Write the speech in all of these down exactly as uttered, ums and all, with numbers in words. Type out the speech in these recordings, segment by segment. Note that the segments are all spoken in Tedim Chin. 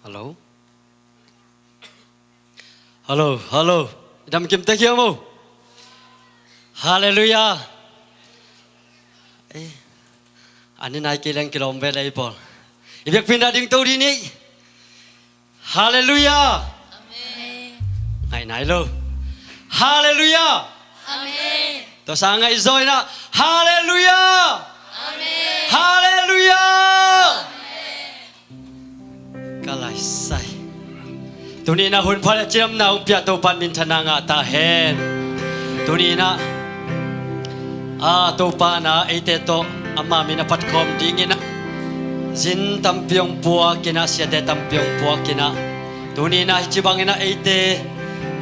Hallo? Hallo, hallo. I dam kim tek hiam maw? Halleluiah. Eh, an i nai kei leng kilawm ve lei pawl. I biakpiakna ding to dih ni. Halleluiah. Amen. Ngai nai lo. Halleluiah. Amen. Tua sang ngaihzaw in ah, Halleluiah. Amen. Halleluiah. Amen. Ka laisai. Tuni in ah hun pha le cidamna hong pia Topa in minthanna ngah ta hen. Tuni in ah, a, Topa in ah eite tawh ama min a phatkhawm dingin ah zin tampi hong puak in ah, siate tampi hong puak in ah, tuni in ah hih ci bangin ah eite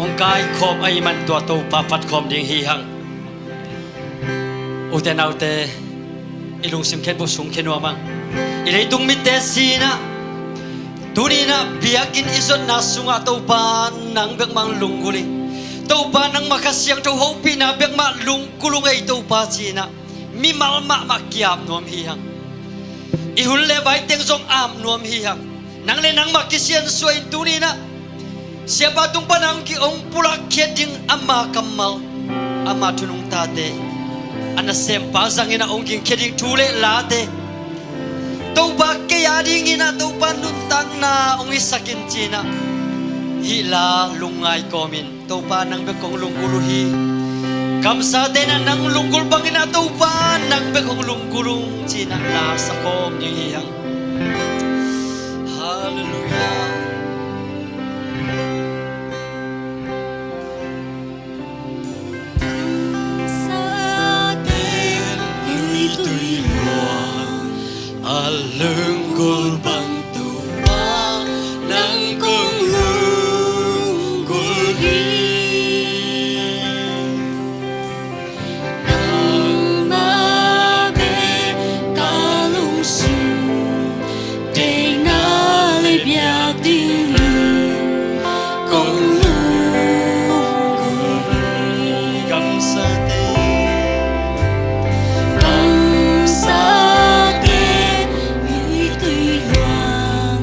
hong kaikhawm ahih man tua Topa phatkhawm ding hi hang. Ute naute, i lungsim khempeuh sungkhia nuam hang. I leitung mitte si in ah, tuni in ah biakinn i zuatna sungah Topa nang bek mah lunggulh ing. Topa nangmah Kha Siangtho hopihna bek mah lunggulh ung ei Topa ci in ah mimal mahmah ki-ap nuam hi hang. I hun le vai teng zong ap nuam hi hang. Nang le nangmah kisiansuah in tuni in ah siapa tung pan a hong ki, hong pulak khiat ding ama kammal, ama thu nungtate, a nasempa zangin ah hong gingkhia ding thu le late, Topa kei a dingin ah Topa nuntakna hong hisak in ci in ah hih la lungngai kawmin Topa nang bek kong lunggulh uh hi. Kamsate in ah nang lunggulh bangin ah Topa nang bek hong lunggulh ung ci in ah la sa khawm ding hi hang. Halleluiah. Sate luitui luang a lunggulh bang Topa nang kong lunggulh hi. Nangmah bek ka lungsim deihna lei biak dingin kong lunggulh hi. Kamsate, kamsate luitui luang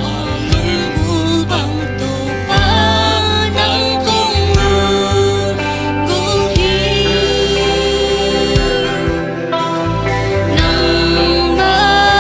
a lunggulh bang Topa nang kong lunggulh hi. Nangmah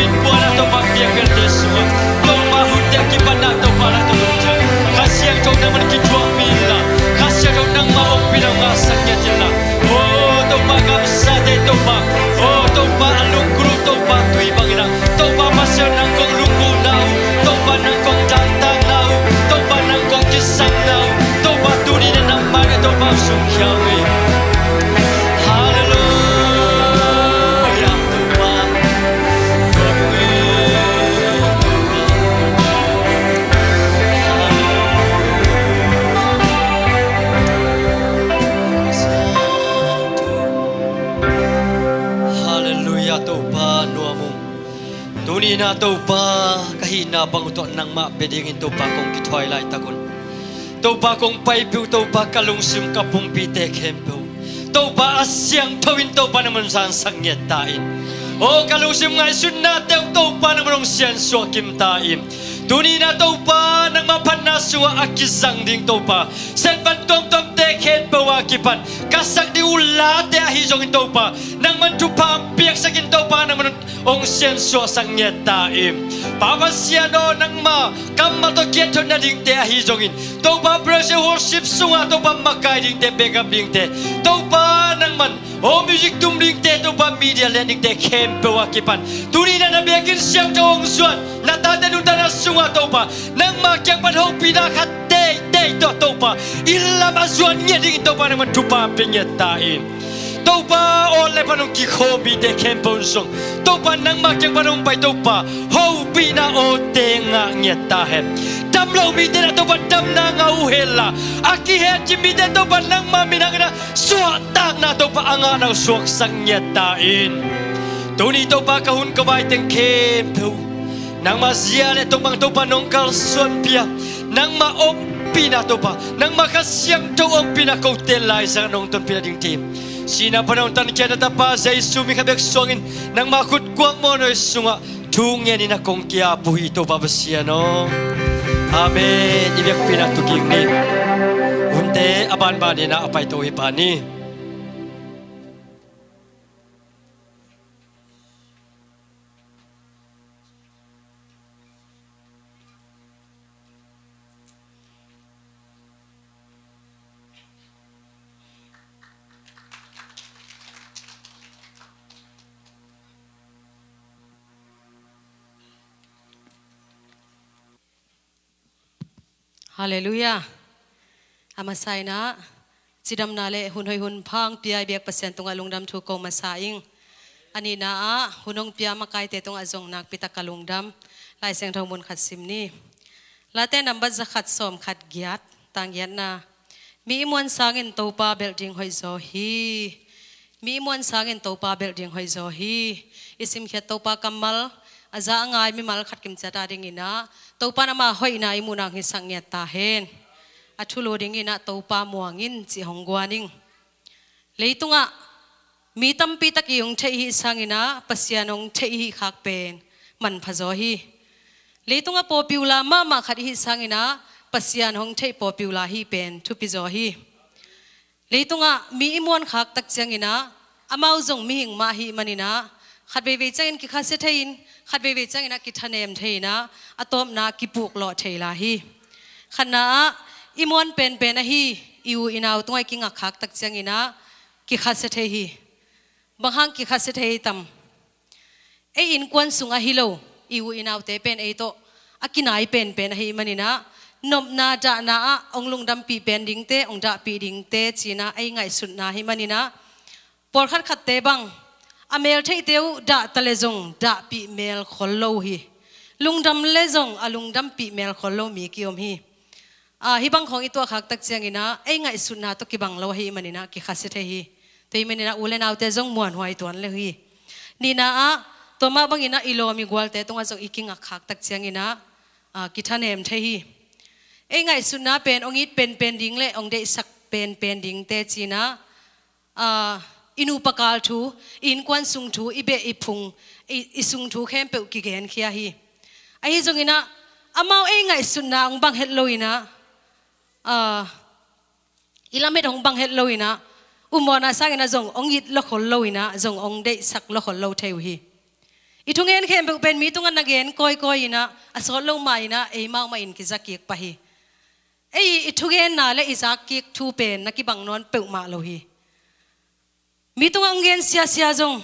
Innkuan ah Topa piang piangte sungah Topa hunte kipan ah Topa lah Topa Kha Siangtho nangman kithuahpih inla, Kha Siangtho nangmah ompihna ngahsak ngiat inla. Oh Topa kamsate Topa, oh Topa a lungkul uh Topa tui bangin ah Topa Pasian nang kong lungkul na uh, Topa nang kong dantak na uh, Topa nang kong kisam na uh, Topa tuni na nangmah na Topa sungkhia uh hi. Halleluia Topa. Halleluia Topa nuam ung. Tuni na Topa ka hihna bang uh tawh nangmah pia dingin Topa kong kithuai laitak un Topa kong paipih uh Topa ka lungsim ka pumpite khempeuh Topa a siangtho in Topa nangman zansak ngiat ta in. Oh ka lungsim ngaihsutnate uh Topa nangman hong siansuah kim ta in. Tuni na Topa nangmah phatna sungah a kizang ding Topa senvan tuamtuamte khempeuh a kipan ka sak ding uh late ahi zongin Topa nangman thupha piaksak in Topa nangman hong siansuahsak ngiat ta in. Pa Pasian aw nangma kammal tawh kiat thot nadingte ahi zongin Topa praise and worship sungah Topa makai dingte backup dingte Topa nangman aw music tum dingte Topa media lian dingte khempeuh a kipan tuni na na biakinn siangtho hong zuan na tate nuntakna sungah Topa nangma kiang pan hopihna khat teitei tawh Topa inn lam a zuan ngiat dingin Topa nangman thupha pia ngiat ta in. Topa aw le pan hong kikhawm mite khempeuh zong Topa nangma kiang pan hong pai Topa hopihna awte ngah ngiat ta hen. Dam lo mite na Topa damna ngah uh henla a kihencim mite Topa nangma minang in a suahtakna Topa a ngahna uh suaksak ngiat ta in. Tuni Topa ka hun ka vai teng khempeuh nangma zia le tokmang Topa nong kalsuanpih a nangma ompihna Topa nangma Kha Siangtho ompihna kote laizang nong tonpih nading tim sihna pan hong tankhia na Tapa Jesu min khat bek suangin nangma khut kuakmawh noi sungah thu ngenin a kong ki-ap uh hi Topa Pasian aw. Amen. I biakpihna tuking ni. Hunte a banbanin a paito hi pa ni. Halleluia. A masa in ah cidamna le hun hoih hun pha hong pia i biak Pasian tungah lungdam thu ko masa ing. A nihna ah hun hong pia makaite tungah zong nakpi tak ka lungdam. Lai Siangtho mun khat sim ni. Late nambat za khat sawm khat giat tang giatna. Mi i muan sangin Topa belh ding hoih zaw hi. Mi i muan sangin Topa belh ding hoih zaw hi. I simkhiat Topa kammal a za a ngai mimal khat kimciat a dingin ah Topa in ama hoihna i muhna hong hisak ngiat ta hen. A thulu dingin ah Topa muang in cih hong guan ing. Leitungah mi tampi tak i hong theih i hih sangin ah Pasian hong theih i hih khak pen manpha zaw hi. Leitungah popular mahmah khat i hih sangin ah Pasian hong theih popular hi pen thupi zaw hi. Leitungah mi i muankhak tak ciangin ah amau zong mihing mah ahih manin ah khat veivei ciangin kikhasia thei in khat veivei ciangin ah kithanem thei in ah a tawpna kipuk lawh thei lai hi. Khatna ah i muan penpen ahi i u i nau tungah i kingakkhak tak ciangin ah kikhasia thei hi. Bang hang kikhasia thei tam? Ei innkuan sung ahi lo i u i naute pen ei tawh a kinai penpen ahih manin ah nopna dahna ah hong lungdampih pen dingte hong dahpih dingte ci-in ah ei ngaihsutna ahih manin ah pawlkhat khatte bang a mel theihte uh dahta le zong dahpih mel khol lo uh hi. Lungdam le zong a lungdampih mel khol lo mi ki-om hi. Ah, hih bang khawng i tuahkhak tak ciangin ah ei ngaihsutna tawh kibang lo ahih manin ah kikhasia thei hi. Tua ahih manin ah u le naute zong muanhuai tuan le uh hi. Nihna ah tua mah bangin ah i lawm i gualte tungah zong i kingakkhak tak ciangin ah, ah, kithanem thei hi. Ei ngaihsutna pen hong it penpen ding le hong deihsak penpen dingte ci-in ah ah, i nupa kal thu, i innkuan sung thu, i beh i phung, i, i sung thu khempeuh kigenkhia hi. Ahi zongin ah amau ei ngaihsutna hong bang het loin ah, ah, i lamet hong bang het loin ah umawhna sangin ah zong hong it lawkhol loin ah zong hong deihsak lawkhol lo thei uh hi. I thugen khempeuh pen mi tungah na gen kawikawi inah, a sawt lo ma inah ei mahmah in kiza kik pah hi. Ei i thugenna le i zak kik thu pen na kibang nawn peuhmah lo hi. Mi tungah hong gen siasia zong,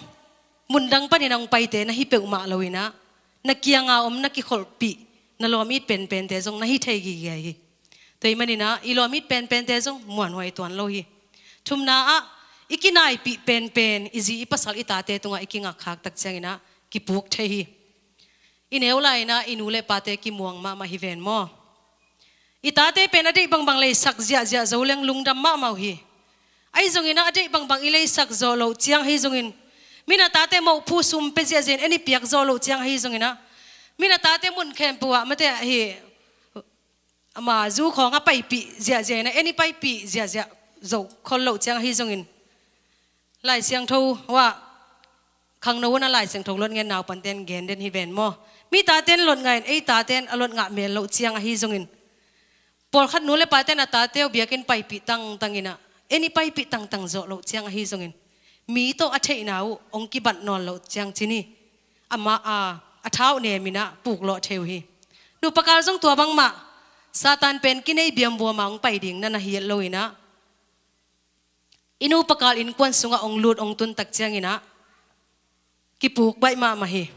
mundang panin a hong paite na hi peuhmah lo inah, na kianga om na kikholhpih na lawm it penpente zong na hi thei gige hi. Tua ahih maninah i lawm it penpente zong muanhuai tuan lo hi. Thumna ah, i kinaipih penpen i zi i pasal i tate tungah i kingakkhak tak cianginah kipuk thei hi. I neu lai-inah i nu le pate kimuang mahmah hi ven maw? I tate pen a deih bangbang leisak ziahziah zo leng lungdam mahmah uh hi. Ahi zonginah a deih bangbang i leisak zawh loh ciang ahi zongin, mi na tate mohphu sum pia ziahziah in en i piak zawh loh ciang ahi zonginah, mi na tate mun khempeuh ah mate ahi, ama zu khawng a paipih ziahziah inah en i paipih ziahziah zoh khol loh ciang ahi zongin, Lai Siangtho uh ah, khangno un a Lai Siangtho lot ngen naupanten gen den hi ven maw? Mi taten lot ngahin ei taten a lot ngah mel loh ciang ahi zongin, pawlkhat nu le paten a tate uh biakinn paipih tangtang inah, en i paipih tangtang zawh loh ciang ahi zongin, mi tawh a theihna uh hong kibat nawn loh ciang cin hi. Amah a, a thau nem inah puklawh thei uh hi. Nupakal zong tua bangmah Satan pen kinei biambuama hong pai ding na na hiat lo inah, i nupakal innkuan sungah hong lut hong tun tak cianginah kipuk baih mahmah hi.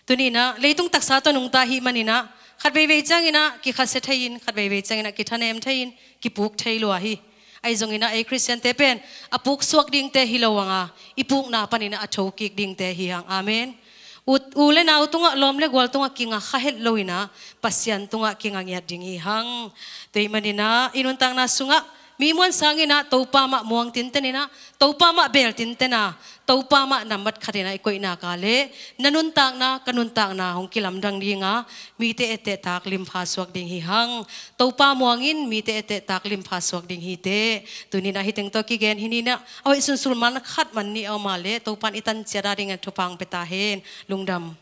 Tuninah leitung taksa tawh nungta ahih maninah khat veivei cianginah kikhasia thei-in, khat veivei cianginah kithanem thei-in, kipuk thei lua hi. Ahi zonginah ei Khristiante pen a puksuak dingte hi lo hanga, i pukna paninah a thokik dingte hi hang. Amen. U, u le nau tungah, lawm le gual tungah kinga kha het loinah Pasian tungah kinga ngiat ding hi hang. Tua ahih maninah i nuntakna sungah mi muan sanginah Topa mah muang tinteninah, Topa mah beel tintena, Topa mah nambat khatinah i koihna ka le na nuntakna, ka nuntakna hong kilamdang dinga, mite etteh tak limpha suak ding hi hang. Topa muangin mite etteh tak limpha suak ding hi teh. Tuninah hih teng tawh kigen hi ninah, a hoih sunsul man khat man nih a om a le Topa in i tan ciat a dingin thupha hong pia ta hen. Lungdam.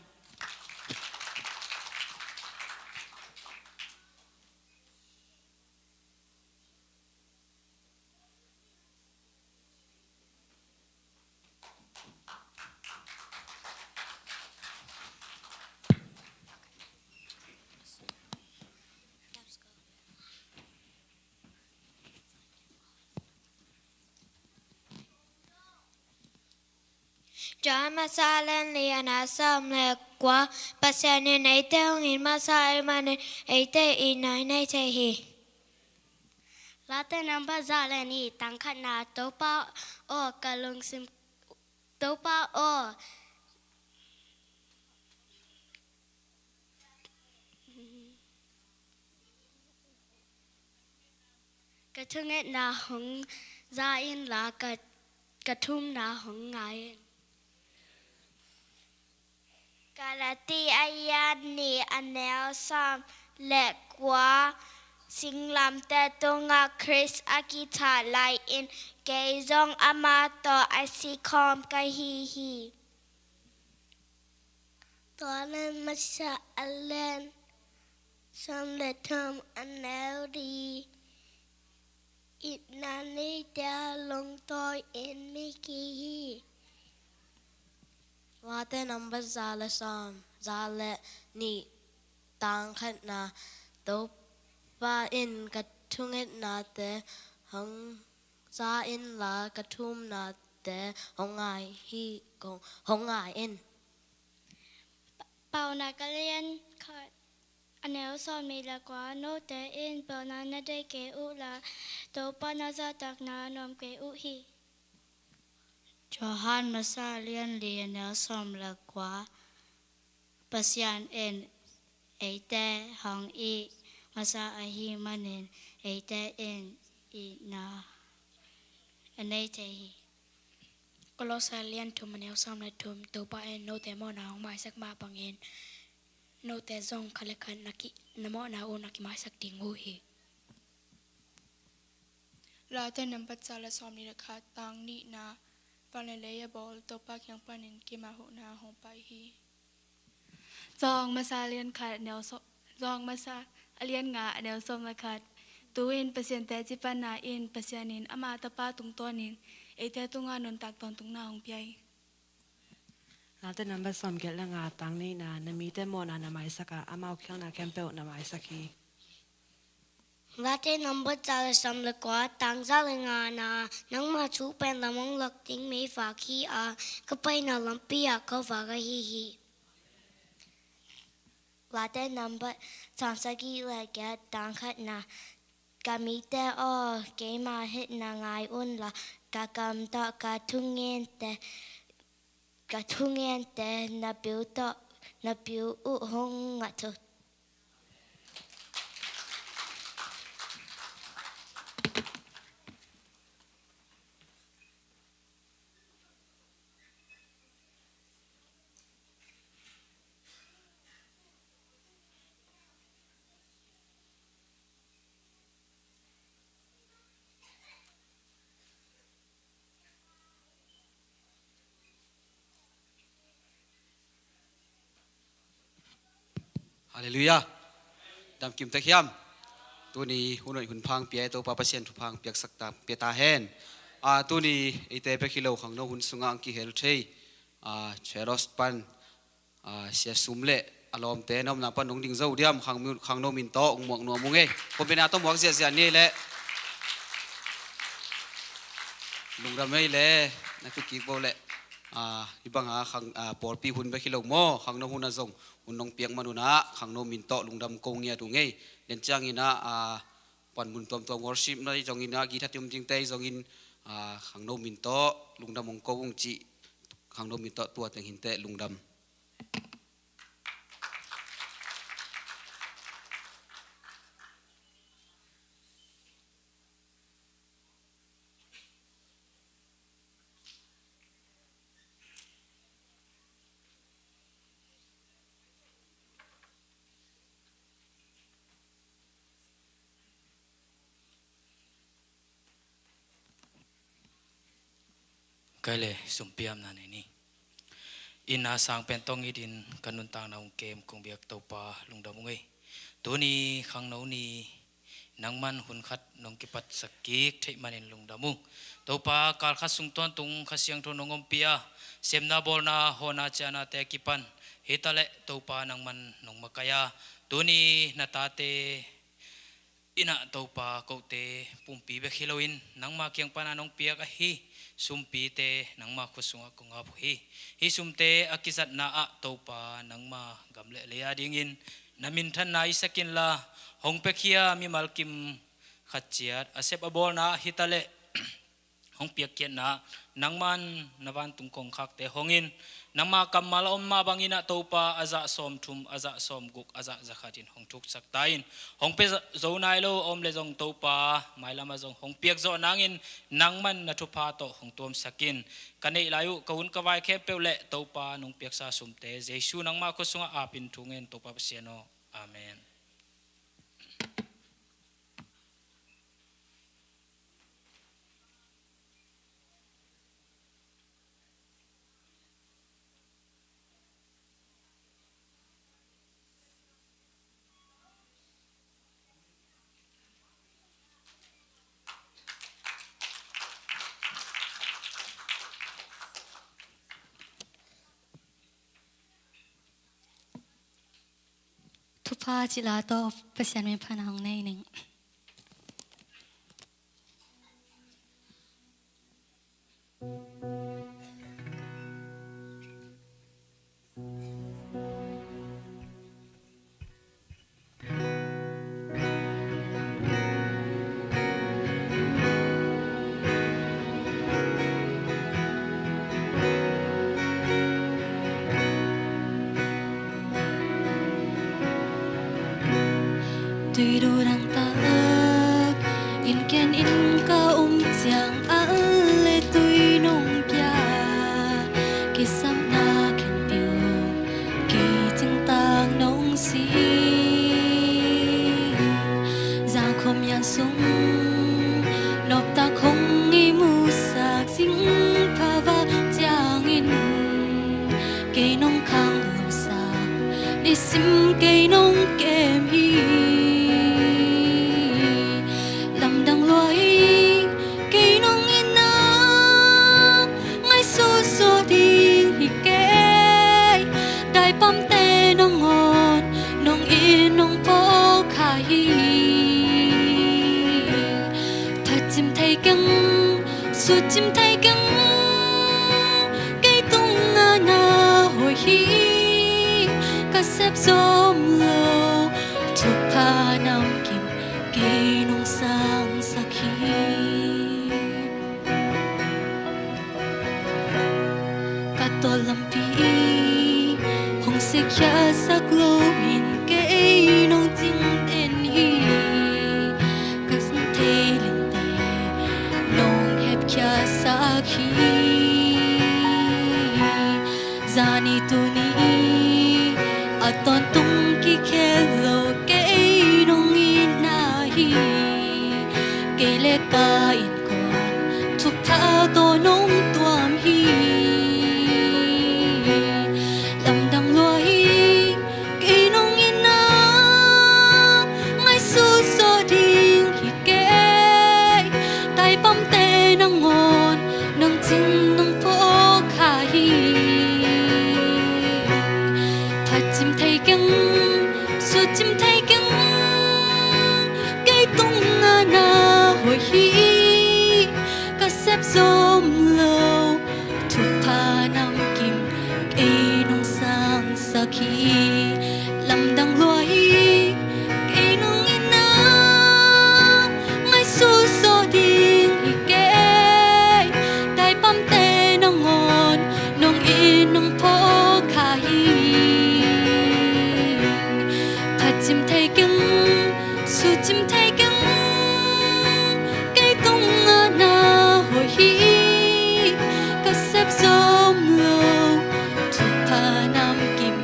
Johan masa lian li a neu sawm le kua. Pasian in eite hong it masa ahih manin eite itna i nei thei hi. Late nambat za le nih, tang khatna. Topa aw, ka lungsim, Topa aw, ka thungetna hong za inla, ka, ka thumna hong ngai in. Galati a lian nih a neu sawm le kua. Singlamteh tungah Khrist a kithah lai-in kei zong amah tawh a si khawm ka hi hi. Tua le masa a lian sawm le thum a neu li. Itna neite lungtawi in mi ki hi. Late nambat za le sawm, za le nih, tang khatna. Topa in ka thungetnate hong za inla, ka thumnate hong ngai hi, hong, hong ngai in. Paunak a lian khat a neu sawmnih le kua. Note in pelhna na deih kei uh la, Topa na zahtakna nuam kei uh hi. Johan masa lian li a neu sawm le kua. Pasian in eite hong it masa ahih manin eite in itna a nei thei hi. Kolose lian thum a neu sawm le thum. Topa in note mawhna hong maisak mah bangin note zong khat le khat na ki, na mawhna uh na kimaisak ding uh hi. Late nambat za le sawmnih le khat, tang nihna. Van le lei a bawl Topa kiang panin keimah huhna hong pai hi. Johan masa lian khat neu sawm, Johan masa a lian nga a neu sawm le khat. Tu-in Pasian teci panna in Pasian in ama Tapa tungtawnin eite tungah nuntak tawntungna hong pia hi. Late nambat sawmgiat le nga, tang nihna, na mite mawhna na maisak a, amau khialhna khempeuh na maisak hi. Late nambat za le sawm le kua, tang za le ngana, nangma thu pen lam hong lak ding meivak hi a, ka paina lampi ah ka vak ahi hi. Late nambat sawmsagih le giat, tang khatna, ka mite aw, keima hetna ngai unla, ka kam tawh ka thungente, ka thungente na bil tawh, na bil uh hong ngah uh. Halleluiah. Damkim tek hiam? Tuni hun hoih hun pha hong pia i Topa Pasian thupha hong piaksak ta, pia ta hen. A, tuni eite bek hi lo, khangno hun sungah hong kihel thei, a, Cheros pan, a, Sia Sum le a lawmte na omna pan hong ding zo diam, khang, khangno min tawh hong muak nuam ung ei. Khuapi na tawh muak ziahziah ni ei leh. Lungdam ei leh, na kikik bo leh. A, hih bang a khang, a, pawlpi hun bek hi lo maw, khangno hun ah zong hun nong piak man un ah, khangno min tawh lungdam ko ngiat ung ei. Lian ciangin ah, a, panmun tuamtuam worship na i zongin ah, guitar tum dingte i zongin, a, khangno min tawh lungdam hong ko ung cih, khangno min tawh tua teng hinteh, lungdam. Kai le sumpiamna nei ni. Inn a sang pen tawh ngitin ka nuntakna hong kem kong biak Topa lungdam ung ei. Tuni khangno ni nangman hun khat nong kipatsak kik theih manin lungdam ung. Topa, kal khat sung tawntung Kha Siangtho nong ompih a, sepna bawlna hawhna ciahnate a kipan hi ta leh Topa nangman nong makaih a, tuni na tate in ah Topa, kote pumpi bek hi loin nangma kiang pana nong piak ahi sumpite nangma khut sungah kong ap uh hi. Hih sumte a kizatna ah Topa, nangma gam le lei a dingin na minthanna i sak inla, hong piakhia mimal kim khat ciat a sep a bawlna ah hi ta leh hong piakkhiatna, nangman na vantung kongkhakte hong in, nangma kammal a om mah bangin ah Topa, a zah sawmthum, a zah sawmguk, a zah zakhatin hong thuksak ta in. Hong pia zo nai lo a om leh zong Topa, mailam ah zong hong piak zawh nangin, nangman na thupha tawh hong tuamsak in. Ka neih lai uh, ka hun ka vai khempeuh leh Topa, nong piaksa sumte Jesu nangma khut sungah apin thu ngen, Topa Pasian aw. Amen. Thupha cila tawh Pasian min phan hong nei ning. Tui dudang tak in ken in ka um ciang, al le tui nong pia, kisapna khempeuh kicingtak nong si. Zangkhawm yan sung noptak hong i musak zing phavak ciangin, kei nong khang losak, nisim kei nong kem hi. Lamdang lua hi, kei nong itna ngaihsutsuak ding hi kei. Ka sep zom lo, thupha namkim kei nong sangsak hi. Ka tawh lampi hong sikkhiatsak loin kei nong cing den hi. Ka sin thei lente nong hepkhiatsak hi. Zani tuni a tawntung kikhel lo kei nong itna hi. Kei le ka innkuan thupha tawh nong tuam hi. Lamdang lua hi. Kei nong itna ngaihsut zawh ding hi kei. Taipamte nangawn nong cing nong phawk kha hi. Phatcim thei keng, sutcim thei keng, kei tungah na hoih hi. Ka sep zom lo, thupha namkim kei nong sangsak hi. Lamdang lua hi. Kei nong itna ngaihsut zawh ding hi kei. Taipamte nangawn nong it nong phawk kha hi. Phatcim thei keng, sutcim thei keng, kei tungah na hoih hi. Ka sep zom lo, thupha namkim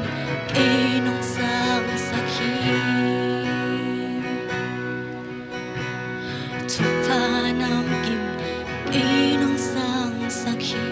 kei nong sangsak hi. Thupha namkim kei nong sangsak hi.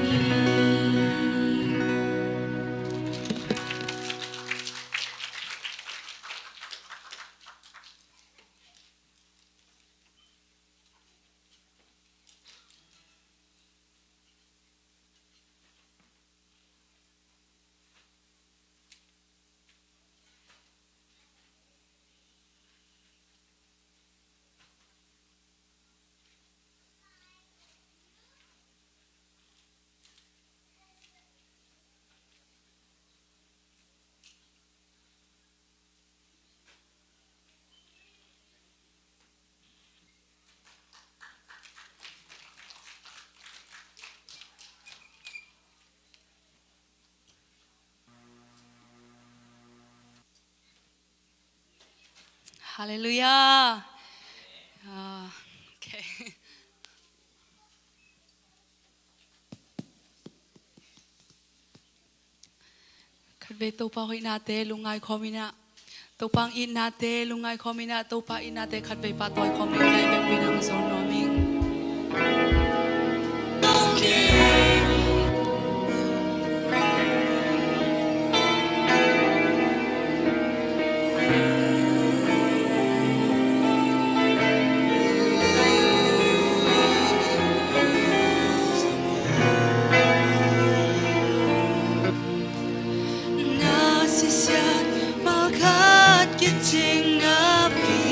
Halleluiah. Ah, okay. Khatvei Topa hoihnate lungngai khawm in ah, Topa hong itnate lungngai khawm in ah, Topa itnate khatvei pahtawi khawm in ah, i biakpiakna hong zon nuam ing. Na sisiat malkhat kicing napi,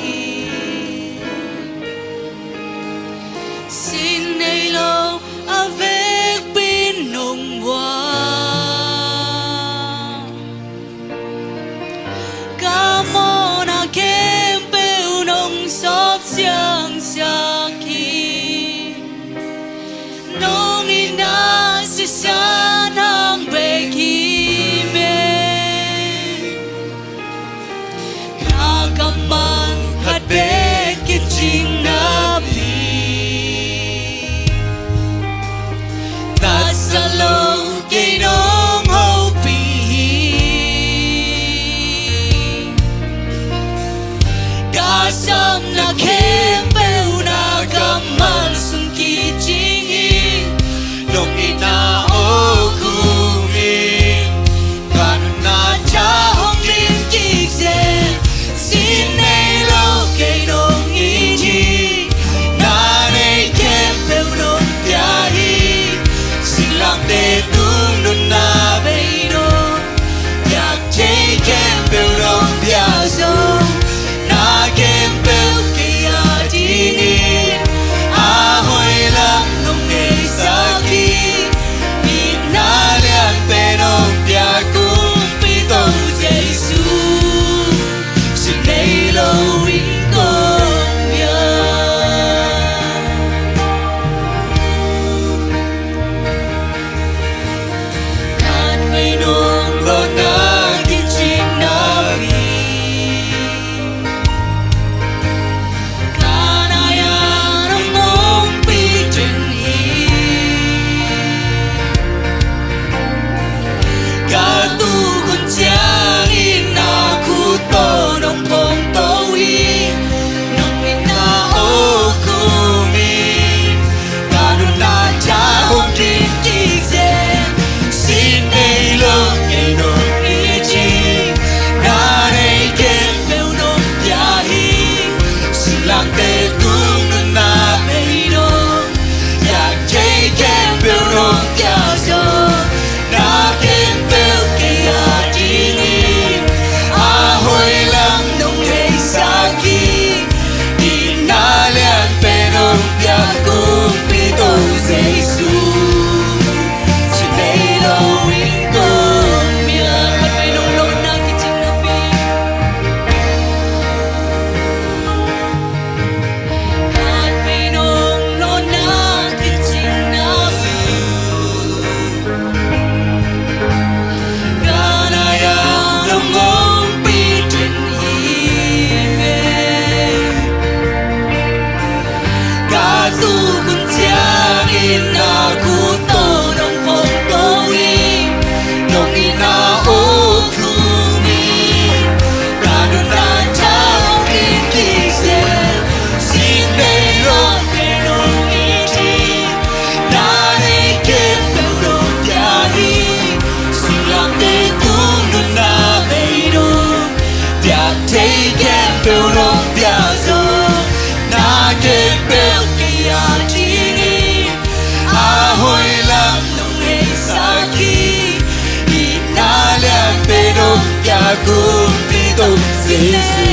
Kumpi tawh Jesu.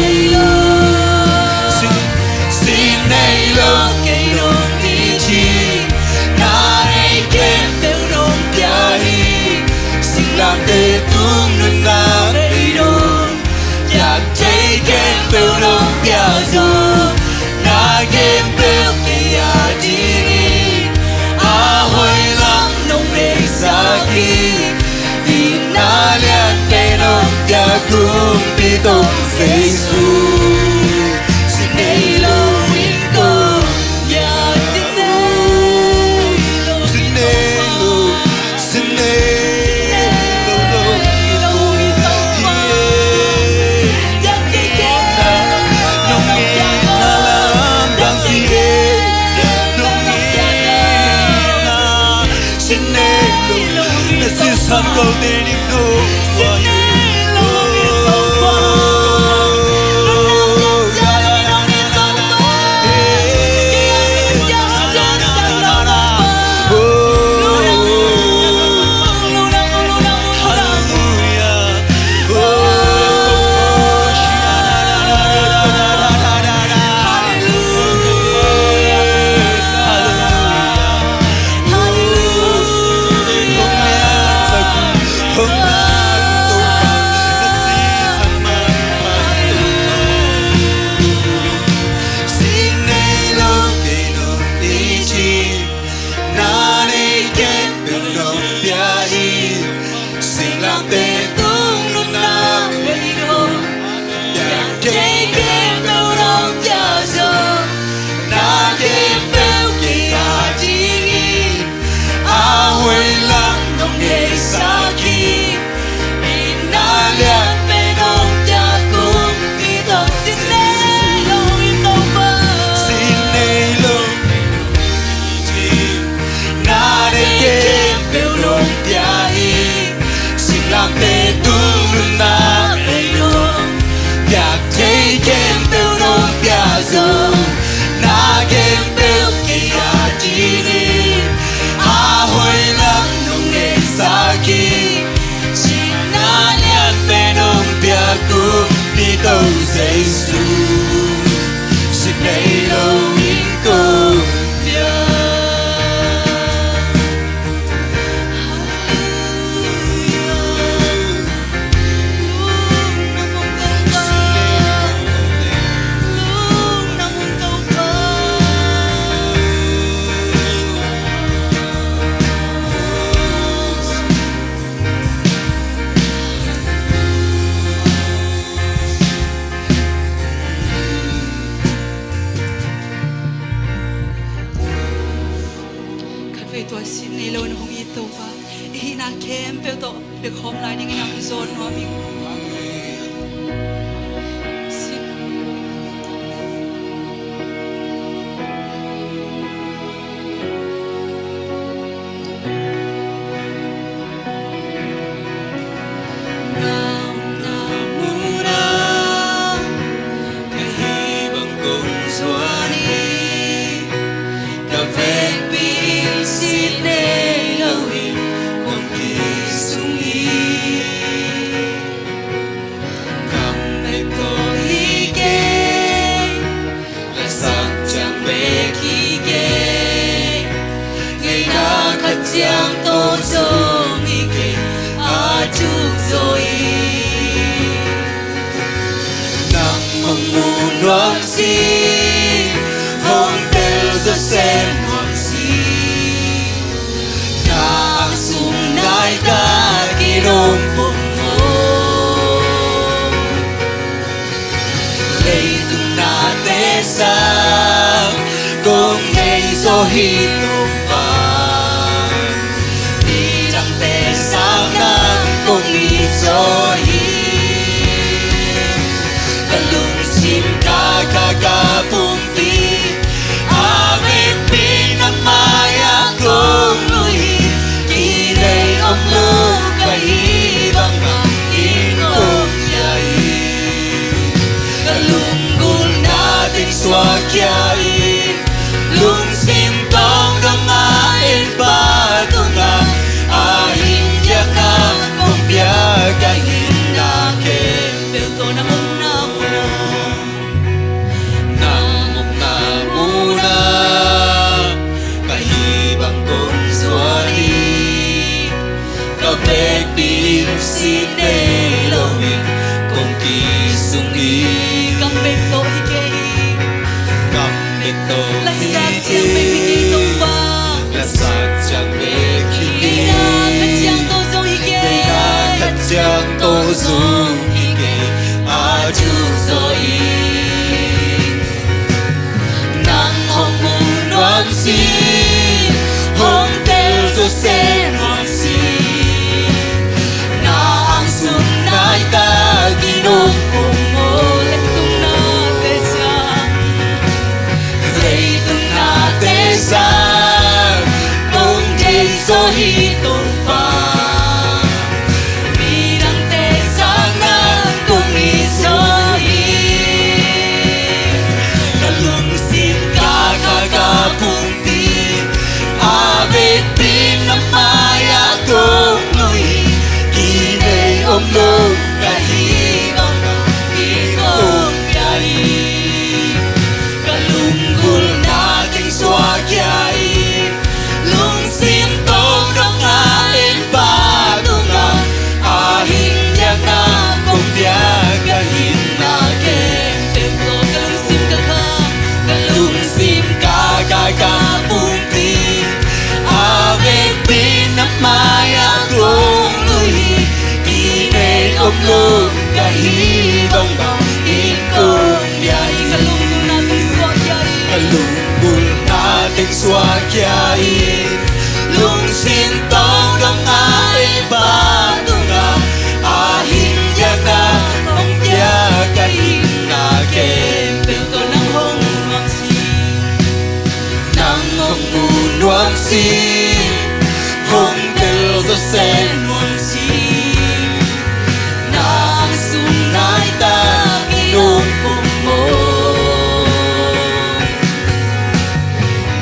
Sin, sin nei lo kei nong hi cih, na nei khempeuh nong pia hi. Singlamteh tung nunna nei nong piak thei khempeuh nong pia zaw, na khempeuh kei a dingin a hoih lam nong neihsak hi. Itna lian pen hong pia kumpi tawh Jesu. Sin nei lo in kong pia, sin nei lo, sin nei lo, sin nei lo, lo, lo. Nong ngeina lam dang si e, nong ngeina. Sin nei lo, na sisan kote ding lo. Singlamteh tung nunna nei nong piak thei khempeuh nong pia zaw, na khempeuh kei a dingin a hoih lam nong neihsak hi. Itna lian pen hong pia kumpi tawh, sin nei lo in Topa, sin nei lo. Na nei khempeuh nong pia hi. Singlamteh tung nunna nei nong piak thei khempeuh nong pia zaw, na khempeuh kei a dingin a hoih lam nong neihsak hi. Itna lian pen hong pia kumpi tawh Jesu. Sin nei lo in kong pia. Khatvei tua sin nei lo na hong it Topa, i hihna khempeuh tawh pia khawm lai dingin a hong zawn nuam ing. Sin. Ka hih bang kong zuan hi, ka vekpi in sin nei lo in kong kisung hi. Kam bek tawh hi kei, lasak ciang bek hi kei, ngeina khat ciang tawh zong hi kei a tuk zaw hi. Nang hong mu nuam si, hong tel zawh sem nuam si. Na ap sung nai ka kinom pum maw? Leitung nate sang kong nei zaw hi Topa, midangte sang nang kong it zaw hi. Ka lungsim, ka kha, ka pumpi a vekpi na mai-ah kong lui hi. Kidei om lo ka hih bangmah in kong pia hi. Ka lunggulhna teng suahkhia in, lungsim tawng Sin nei lo in kong kisung hi. Kam bek tawh hi kei hi. Kam bek tawh hi kei. Lasak ciang bek hi kei Topa. Lasak ciang bek hi kei. Deihna khat ciang tawh zong hi kei. Deihna khat ciang tawh zong hi kei. A tu zaw in nang hong mu nuam sin, hong tel zaw se nuam sin. Na ang sung nai takin hong pum maw. Leitung nate sang, leitung nate sang kong deih zaw hi Topa. Midangte sang nang kong it zaw hi. Ka lungsim, ka kha, ka pumpi, a vekpi na mai-ah kong lui hi. Kinei om lo ka hih bangbang in kong pia hi. Ka lunggulhna teng suak khia in, lungsim tawh dong a, en Pa tungah a hing biakna kong pia. Ka hihna khempeuh tawh ka lungsim, ka kha, ka lungsim, ka kha, ka pumpi, a vekpi na mai-ah kong lui hi. Kinei om lo ka hih bangbang in kong pia hi. Ka lunggulhna teng suak khia in, ka lunggulhna teng suak khia in, lungsim tawh dong a, en Pa tungah a hing biakna kong pia. Ka hihna khempeuh tawh nang hong mu nuam sin, nang hong mu nuam sin, hong tel zaw se nuam sin. Na ang sung nai takin hong pum maw.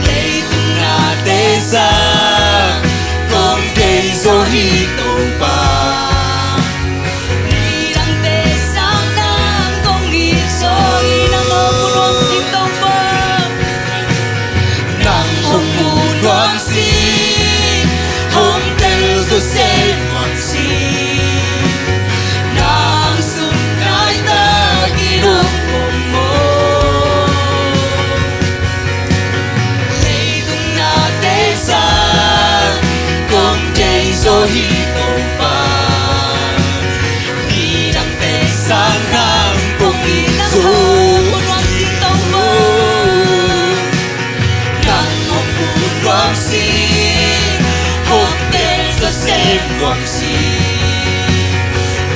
Leitung nate sang kong deih zaw hi Topa. Midangte sang nang kong it zaw hi. Nang hong mu nuam sin Topa. Nang hong mu nuam sin, hong tel zaw se nuam sin. Na ang sung nai takin hong pum maw. Leitung nate sang kong deih zaw hi Topa. Midangte sang nang kong it zaw. Nang hong mu nuam sin Topa. Nang hong mu nuam sin, hong tel zaw se nuam sin.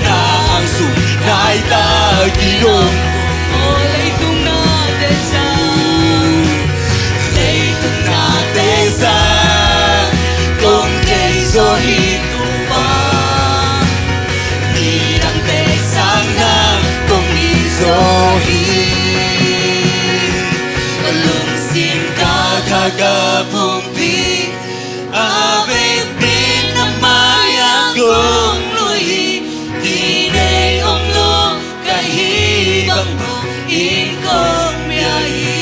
Na ang sung nai takin hong pum maw. Leitung nate sang, leitung nate sang kong deih zaw hi Topa. Midangte sang nang kong it zaw hi. Ka lungsim, ka kha, ka pumpi, a vekpi na mai-ah kong lui hi. Kinei om lo ka hih bangbang in kong pia hi.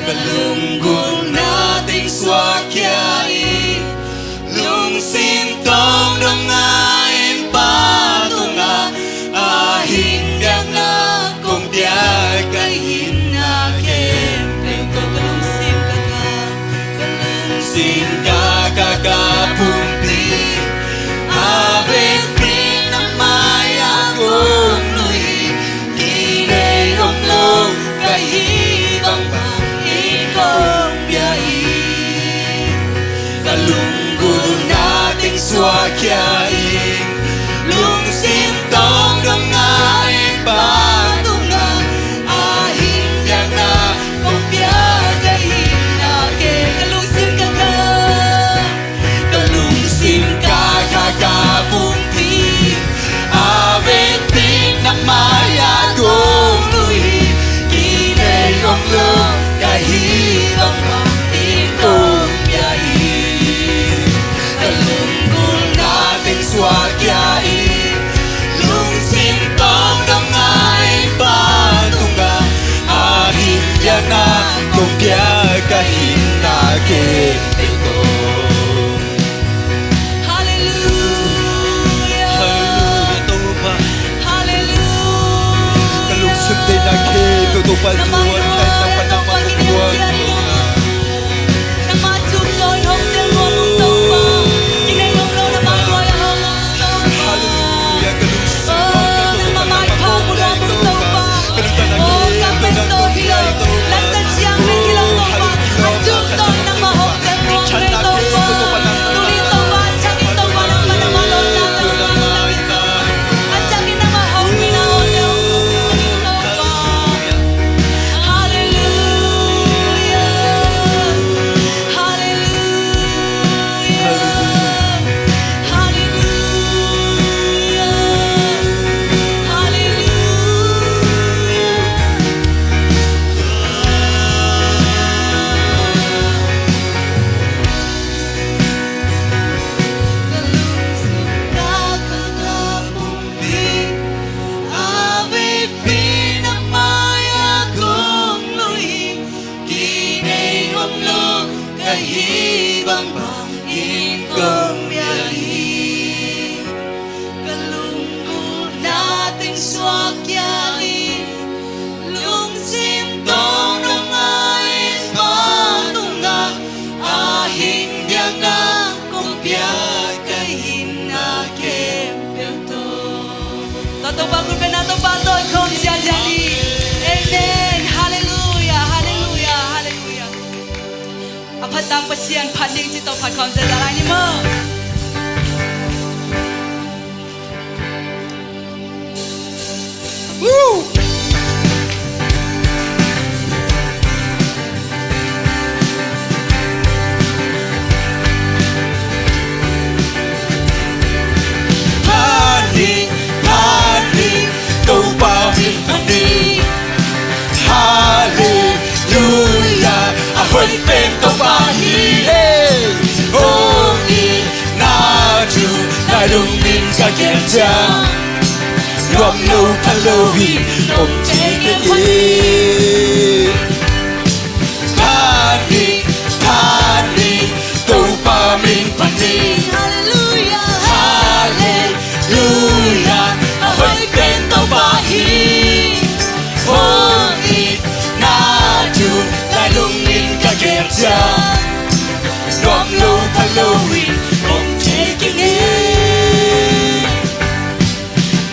Ka lunggulhna teng suak khia in, lungsim tawh dong a, en Pa tungah a hing biakna kong pia. Ka hihna khempeuh tawh ka lungsim, suak khia hi. Lungsim tawh nong ngai Pa tungah, a hing diakna kong piak ka hinna khempeuh tawh. Tua Topa khut bengna Topa tawh i khawm ziahziah ni. Amen. Halleluiah, halleluiah, halleluiah. A phattak Pasian phat ding cih tawh phat khawm ziahziah lai ni maw. Phat ni, phat ni, Topa min phat ni. Halleluiah, a hoih pen Topa hi. Hong itna thu lai lungin ka gelh ciang, nuam lo pha lo hi, om thei kei hi. Phat ni, phat ni, Topa min phat ni. Halleluiah, halleluiah, a hoih pen Topa hi. Hong itna thu lai lungin ka gelh ciang, nuam lo pha lo hi, om thei kei hi.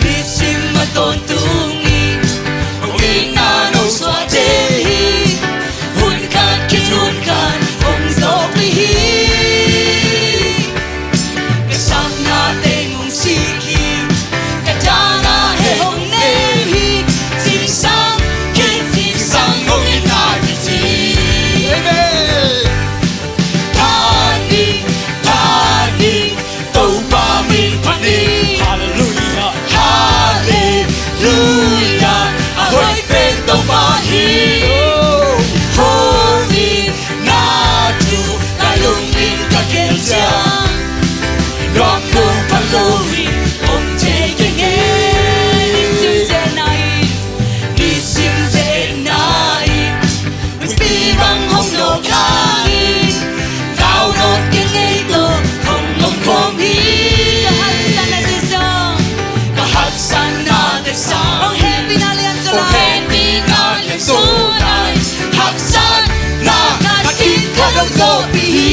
Nisim a tawntung in hong itna nong suahte hi. Hun khat khit hun khat hong zawhpih hi. Ka sapna teng hong sik hi. Ka dahna heh hong nem hi. Zingsang khit zingsang hong itna kici. Amen. Phat ni, phat ni, Topa min phat ni. Halleluiah, halleluiah, a hoih pen Topa hi. Hong itna thu lai lungin ka gelh ciang, nuam lo pha lo hi, om thei kei hi. Nisim zetna in, nisim zetna in, Huihpi bang hong nawk hangin, lau nawt kei ngei tawh hong om khawm hi. Ka haksatnate zong, ka haksatnate sang, hong hehpihna lianzaw lai, hong hehpihna lianzaw lai. Haksatna khat khit khat hong zawhpih hi.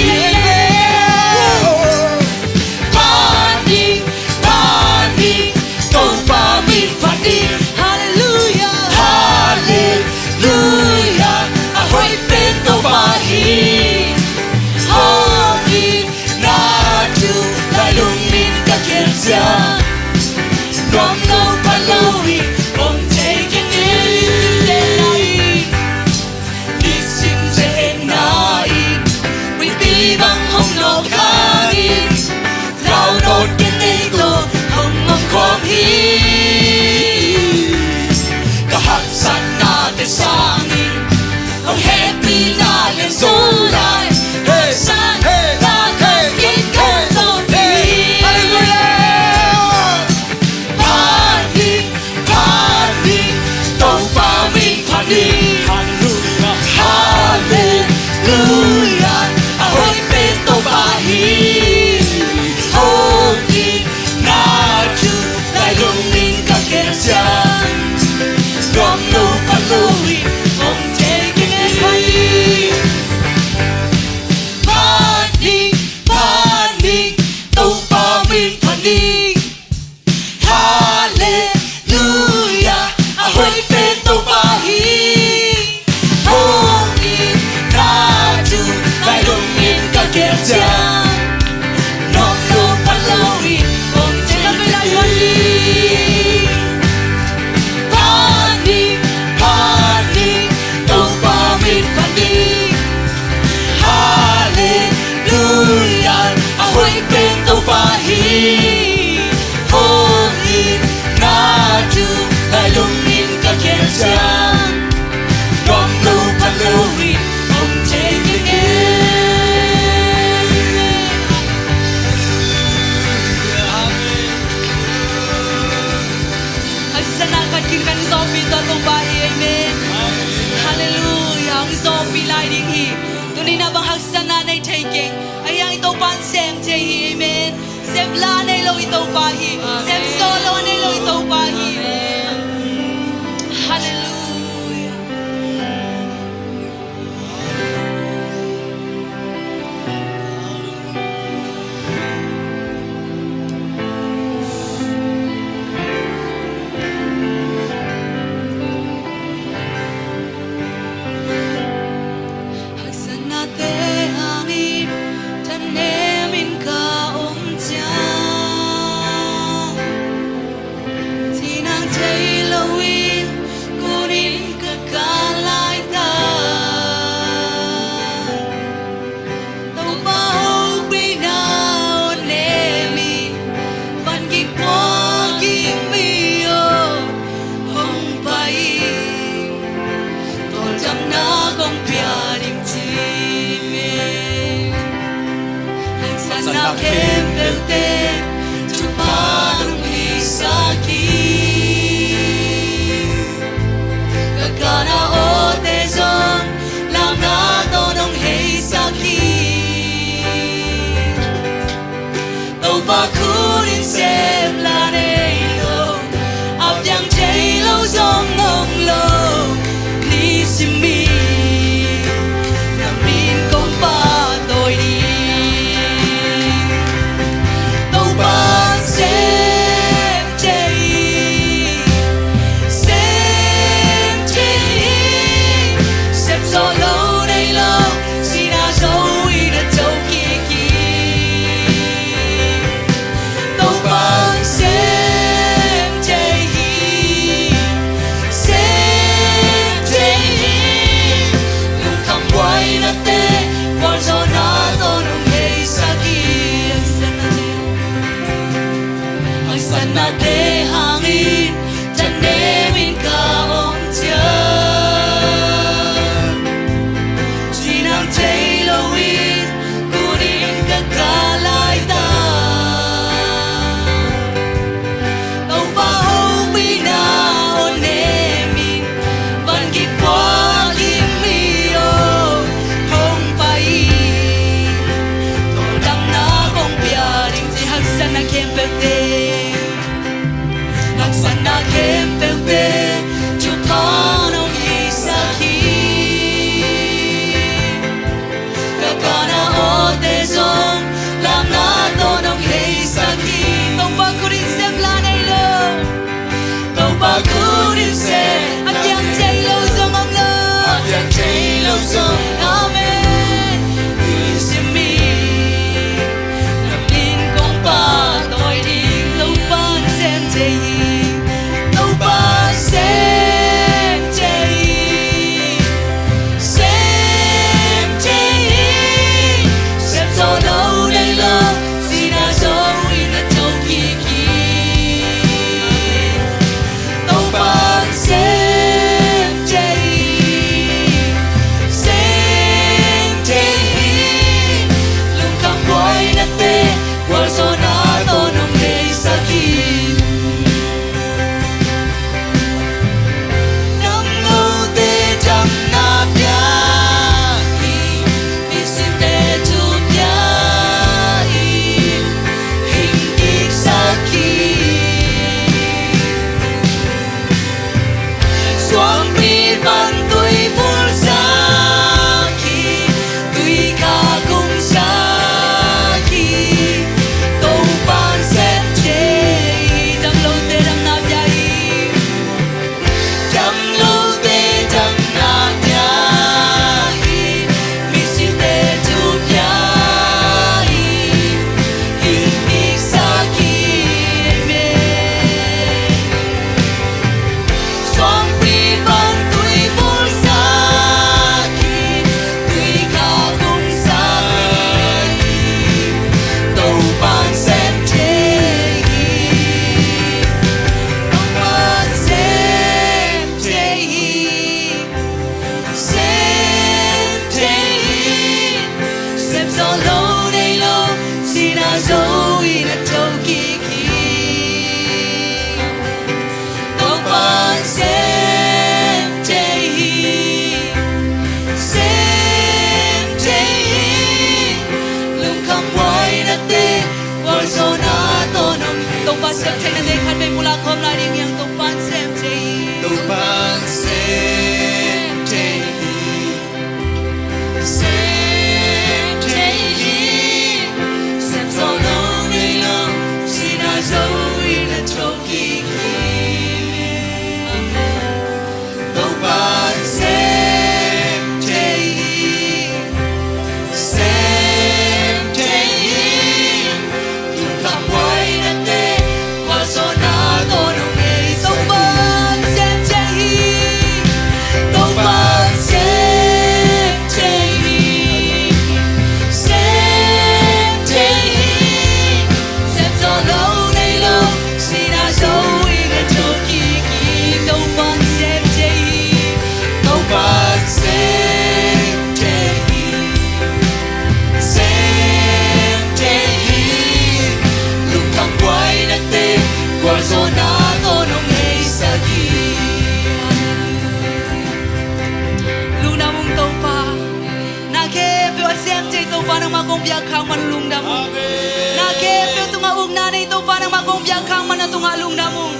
Phat ni, phat ni, Topa min phat ni. Halleluiah, halleluiah, a hoih pen Topa hi. Hong itna thu lai lungin ka gelh ciang, nuam lo pha lo hi, om thei kei hi. Nisim zetna in, nisim zetna in, Huihpi bang hong nawk hangin, lau nawt kei ngei tawh hong om khawm hi. Ka haksatnate sangin, hong hehpihna lianzaw lai. Haksatna khat khit khat zawhpih hi. Halleluiah. Phat ni, phat ni, Topa min phat ni. Halleluiah, halleluiah, a hoih pen Topa hi. Hong itna thu lai lungin ka gelh ciang, nuam lo pha lo hi, om thei kei hi. Phat ni, phat ni, phat ni, Topa min phat ni. Halleluiah, a hoih pen Topa hi. Hong itna thu lai lungin ka gelh ciang, nuam lo pha lo hi, om thei kei hi. Phat ni, phat ni, Topa min phat ni. Halleluiah, a hoih pen Topa hi. Hong itna thu lai lungin ka gelh ciang, nuam lo pha lo hi, om thei kei hi. Amen. Haksatna khat khit khat zawhpih tua Topa hi. Amen. Halleluiah. Hong zawhpih lai ding hi. Tuni-in a bang haksatna nei thei keng, ahi hang i Topa in sem thei hi. Amen. Sem la nei lo i Topa hi. Sem sawh lo a nei lo i Topa hi. khempeuhte thupha nong hisak hi. Ka kana awte zong lamna tawh nong heisak hi. Topa khut in sem la nei lo, a piang thei lo zong om lo. Nisim in na min kong pahtawi ding. Topa sem thei hi, sem thei hi. Sem zawh lo nei lo, sihna zo in a tho kik hi. Topa'n sem thei hi, sem thei hi. Lungkham buainate gualzawhna tawh nong heisak hi. Haksatnate hangin thanem in ka om ciat, cinang thei lo in kunin ka kah laitak. Topa hopihna hong nem in, van kikuak in mi aw hong pai in, tawldamna kong pia ding ci. Haksatna khempeuhte, haksatna khempeuhte thupha nong hisak hi. Ka kana awte zong lamna tawh nong heisak hi. Topa khut in sem la nei lo, Topa khut in sem, a piang thei lo zong om lo, a piang thei lo zong. Amen. Nisim in na min kong pahtawi ding. Topa'n sem thei hi, Topa'n sem thei hi, sem thei hi. Sem zawh lo nei lo, sihna zo in a tho kik hi. Topa'n sem thei hi, sem thei hi. Lungkham buainate gualzawhna tawh nong heisak hi. Damlote damna pia hi, misilte thupia hi, hing kiksak hi. Suangpi pan tui pulsak hi, tui kha kumsak hi. Topa'n sem thei hi. Damlote damna pia hi, damlote damna pia hi, misilte thupia hi, hing kiksak hi. Amen. Suangpi pan tui pulsak hi, tui kha kumsak hi. Topa'n sem thei hi, Topa'n sem thei hi, sem thei hi. Sem zawh lo nei lo, sihna zo in a tho kik hi. Topa'n sem thei hi, sem thei hi. Lungkham buainate gualzawhna tawh nong. Topa sem theina ding khat vei mu la khawm lai ding hi hang. Topa'n sem thei hi, Topa'n sem thei hi, sem thei hi. Sem zawh lo nei lo, sihna zo in a tho kik hi. Amen. Topa'n sem thei hi, sem thei hi. Lungkham buainate gualzawhna tawh nong Kong biak khak man na tungah lungdam ung.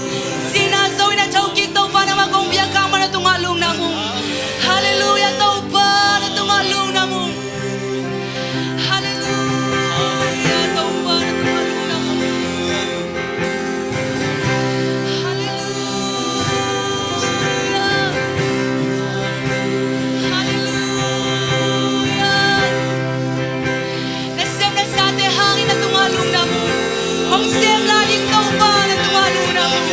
Sihna zo in a thokik Topa nangmah kong biak khak man na tungah lungdam ung. Halleluiah Topa na tungah lungdam ung. Halleluiah Topa na tungah lungdam ung. Halleluiah. Halleluiah. Na sem na sate hangin na tungah lungdam ung. Hong sem lai ding Topa na tungah lungdam ung.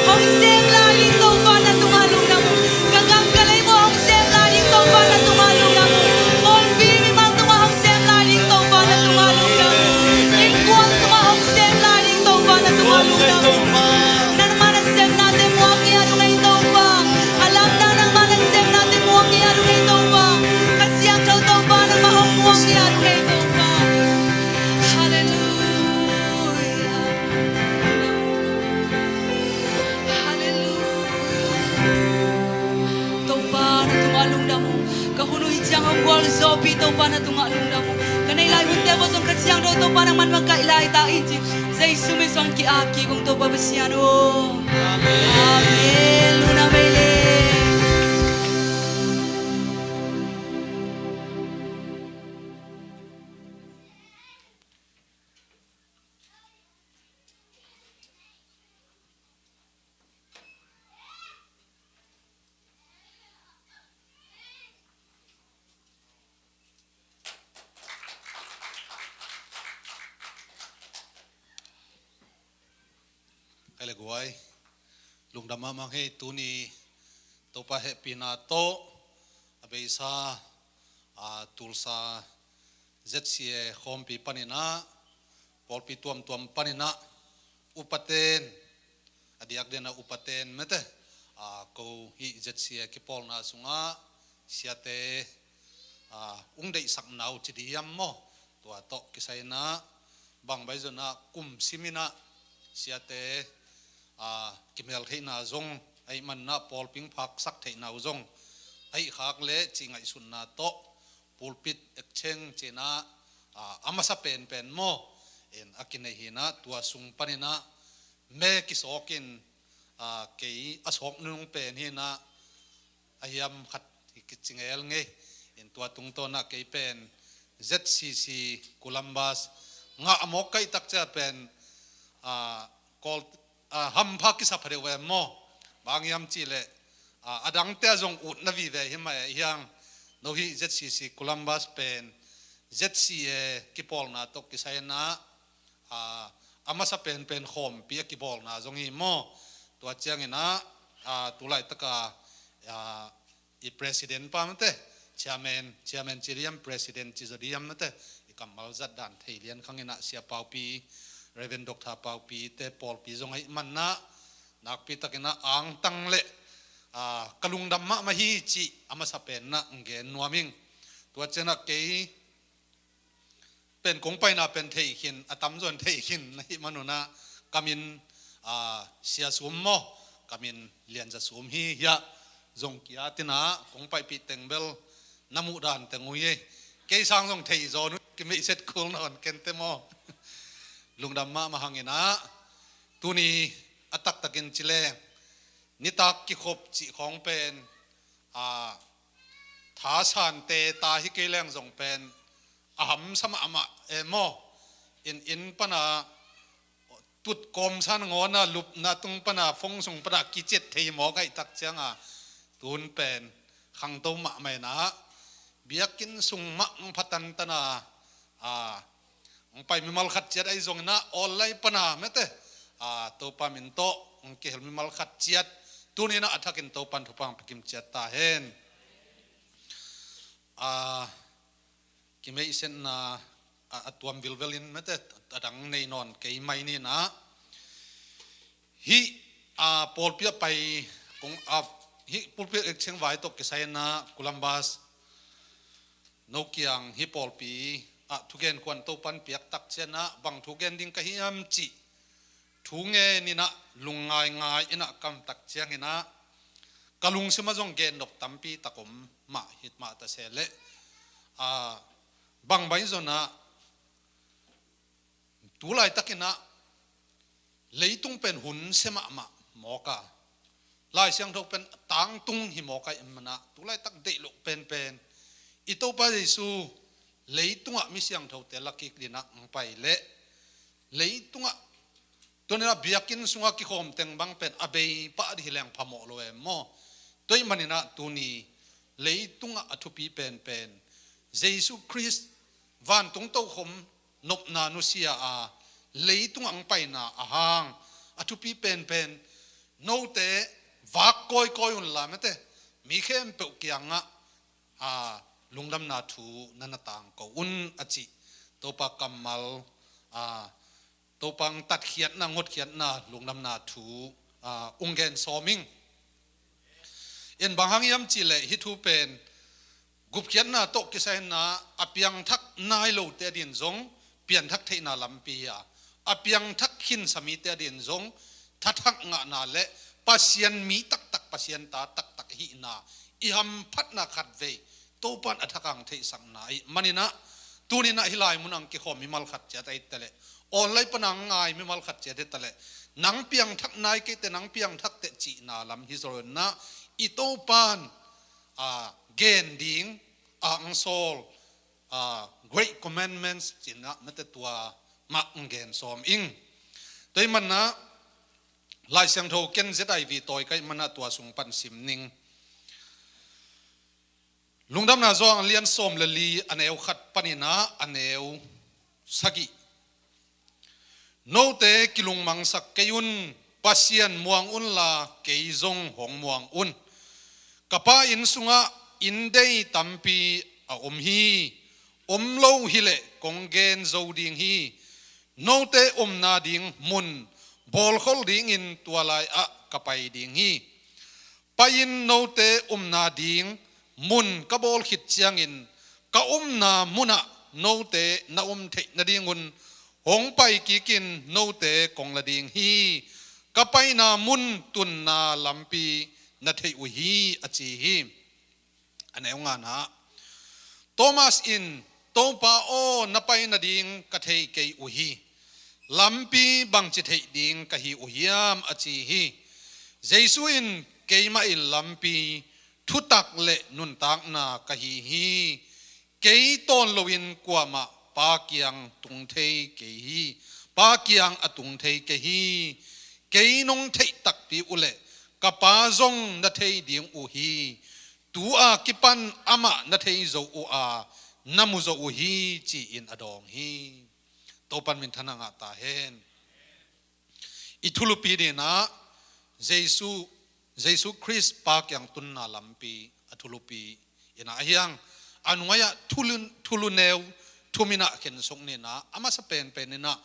Hong sem lai ding Topa na tungah lungdam ung. Ka gam ka lei bua hong sem lai ding Topa na tungah lungdam ung. Pawlpi mimal tungah hong sem lai ding Topa na tungah lungdam ung. Innkuan sungah hong sem lai ding Topa na tungah lungdam ung. Nangmah na sepnate muak ngiat ung ei Topa. A lamdang nangmah na sepnate muak ngiat ung ei Topa. Ka Siangtho Topa nangmah hong muak ngiat ung ei Topa. Halleluiah. Halleluiah. Topa na tungah lungdam ung. Ka hun uh hi ciang hong gualzawhpih Topa na tungah lungdam ung. Ka neih lai hunte bawh zong Kha Siangtho Topa nangman makaih lai ta in ci. Jesu min suang ki-ap kik ung Topa Pasian aw. Amen. Amen. Lungdam ei le. Kai le guai, lungdam mahmah hi. Tuni Topa hehpihna tawh a beisa, a, Tulsa Z C A khawmpi paninah, pawlpi tuamtuam paninah, upaten, a diakdiakna upaten mete, a, ko hih Z C A kipawlna sungah siate, a, ung deihsakna uh ci diam maw? Tua tawh kisai inah, bang bai zonah kum siminah siate, a, kimeltheihna zong ahih manah pawlpi phaksak theihna uh zong ahih khak leh cih ngaihsutna tawh pulpit exchange cinah, a, a masa penpen maw? In a kinei hinah tua sung paninah me kisawkin, a, kei a sawk nunung pen hinah a hiam khat hi kici ngel ngei. In tua tungtawnah kei pen Z C C Columbus ngah a mawk kaihtak cia pen, a, kawl, a, hampha kisa phadeuh em maw? Bang hiam cihleh, a, a dangte a zong utna vive hi mah e hiang. No hih Z C C Columbus pen Z C A kipawlna tawh kisai inah, a, a masa penpen khawmpi a kibawlna zong hi maw? Tua cianginah, a, tulaitaka, a, i president pa mate, chairman, chairman ci diam, president ci zaw diam mate, i kammal zat dan thei lian khanginah Sia Paupi, Reverend Doctor Paupi te pawlpi zong ahih manah nakpitakinah angtang le, a, ka lungdam mahmah hi cih a masa penah ng gen nuam ing. Tua cianah kei pen kong paina pen thei khin, a tamzaw in thei khin na hih manunah ka min, a, Sia Sum maw, ka min Lianza Sum hi hiah zong kiatinah kong paipih teng bel na muh dan teng uh hi. Kei sang zong thei zaw nu kimeihset kul nawn kente maw? Lungdam mahmah hanginah tuni a taktakin cileng nitak kikhop cih khawng pen, a, thasan teta hi kei leng zong pen a hamsa mahmah e maw? In, inn pana tut kawmsa nangawn a lupna tung pana fong sung pana kiciat thei mawk ahih tak cianga tun pen khangto mahmah inah biakinn sung mah ng phatantana, a, ng pai mimal khat ciat ahi zonginah online pana mete, a, Topa min tawh ng kihel mimal khat ciat tuninah a thakin Topan thupha pia kim ciat ta hen. A, kimeihsetna, a, a tuam vilvelin mete a dang nei nawn kei mai ninah hih, a, pawlpi a pai kong, a, hih pulpit exchange vai tawh kisai inah Columbus no kiang hih pawlpi, a, thugen kuan Topan piak tak cianah bang thugen ding ka hiam cih thu ngen inah lungngaingai inah kamtak cianginah ka lungsimah zong gen nop tampi tak om mah hit mah ta se leh, a, bang bai zonah tulaitakinah leitung pen hun sia mahmah mawk a, Lai Siangtho pen tangtung hi mawk a, i manah tu laitak deih loh penpen i Topa Jesu leitungah mi siangthote lakik dinah ang pai leh leitungah tuninah biakinn sungah kikhawm teng bang pen a bei pah di hi leng phamawh lo em maw? Tua ahih maninah tuni leitungah a thupi penpen Jesu Khrist vantung tokhom nopna nusia a leitungah ang paina a hang a thupi penpen note vak kawikawi unla mate mi khempeuh kiangah a lungdamna thu na na tangko un a cih Topa kammal a Topa ang tatkhiatna, ngotkhiatna, lungdamna thu a ung gen sawm ing. In bang hang hiam cihleh hih thu pen gupkhiatna tawh kisai hinah a piangthak nai lote a din zong pianthak theihna lampi a, a piangthak khinsa mite a din zong thathak ngahna le Pasian mi taktak, Pasian ta taktak hihna i hamphatna khatvei Topan a thakang theihsakna i maninah tuninah hih lai mun ang kikhawm mimal khat ciat a i teleh online pana ang ngai mimal khat ciat i teleh nang piangthak nai keite, nang piangthak teh cihna lam hi zaw inah i Topan a gen ding a ang sawl a Great Commandments cinah mate tua mah ang gen sawm ing. Tua ahih manah Lai Siangtho ken Z I V tawi ka hih manah tua sung pan sim ning. Lungdamna Johan lian sawm le li a neu khat paninah a neu sagih. Note kilungmangsak kei un, Pasian muang unla kei zong hong muang un. Ka Pa inn sungah inndei tampi a om hi. Om lo hileh kong gen zo ding hi. Note omna ding mun bawlkhol dingin tua lai-ah ka pai ding hi. Pa inn note omna ding mun ka bawl khit ciangin ka omna munah note na om theih nadingun hong pai kikin note kong la ding hi. Ka paina mun tunna lampi na theih uh hi, a ci hi. A neu ngana ah Thomas in, Topa aw, na pai nading ka thei kei uh hi. Lampi bangci theih ding ka hi uh hiam, a ci hi. Jesu in, keimah in lampi, thutak le nuntakna ka hi hi. Kei tawn loin kuamah Pa kiang tung thei kei hi. Pa kiang a tung thei kei hi. Kei nong theih takpi uhleh ka Pa zong na thei ding uh hi. Tu-a kipan amah na thei zo uh a, na mu zo uh hi, ci-in a dawng hi. Topan minthanna ngah ta hen. I thulupi dinah Jesu, Jesu Khrist Pa kiang tunna lampi a thulupi inah ahiang a nuai-ah thulu, thulu neu thuminah khensuk ninah a masa penpen inah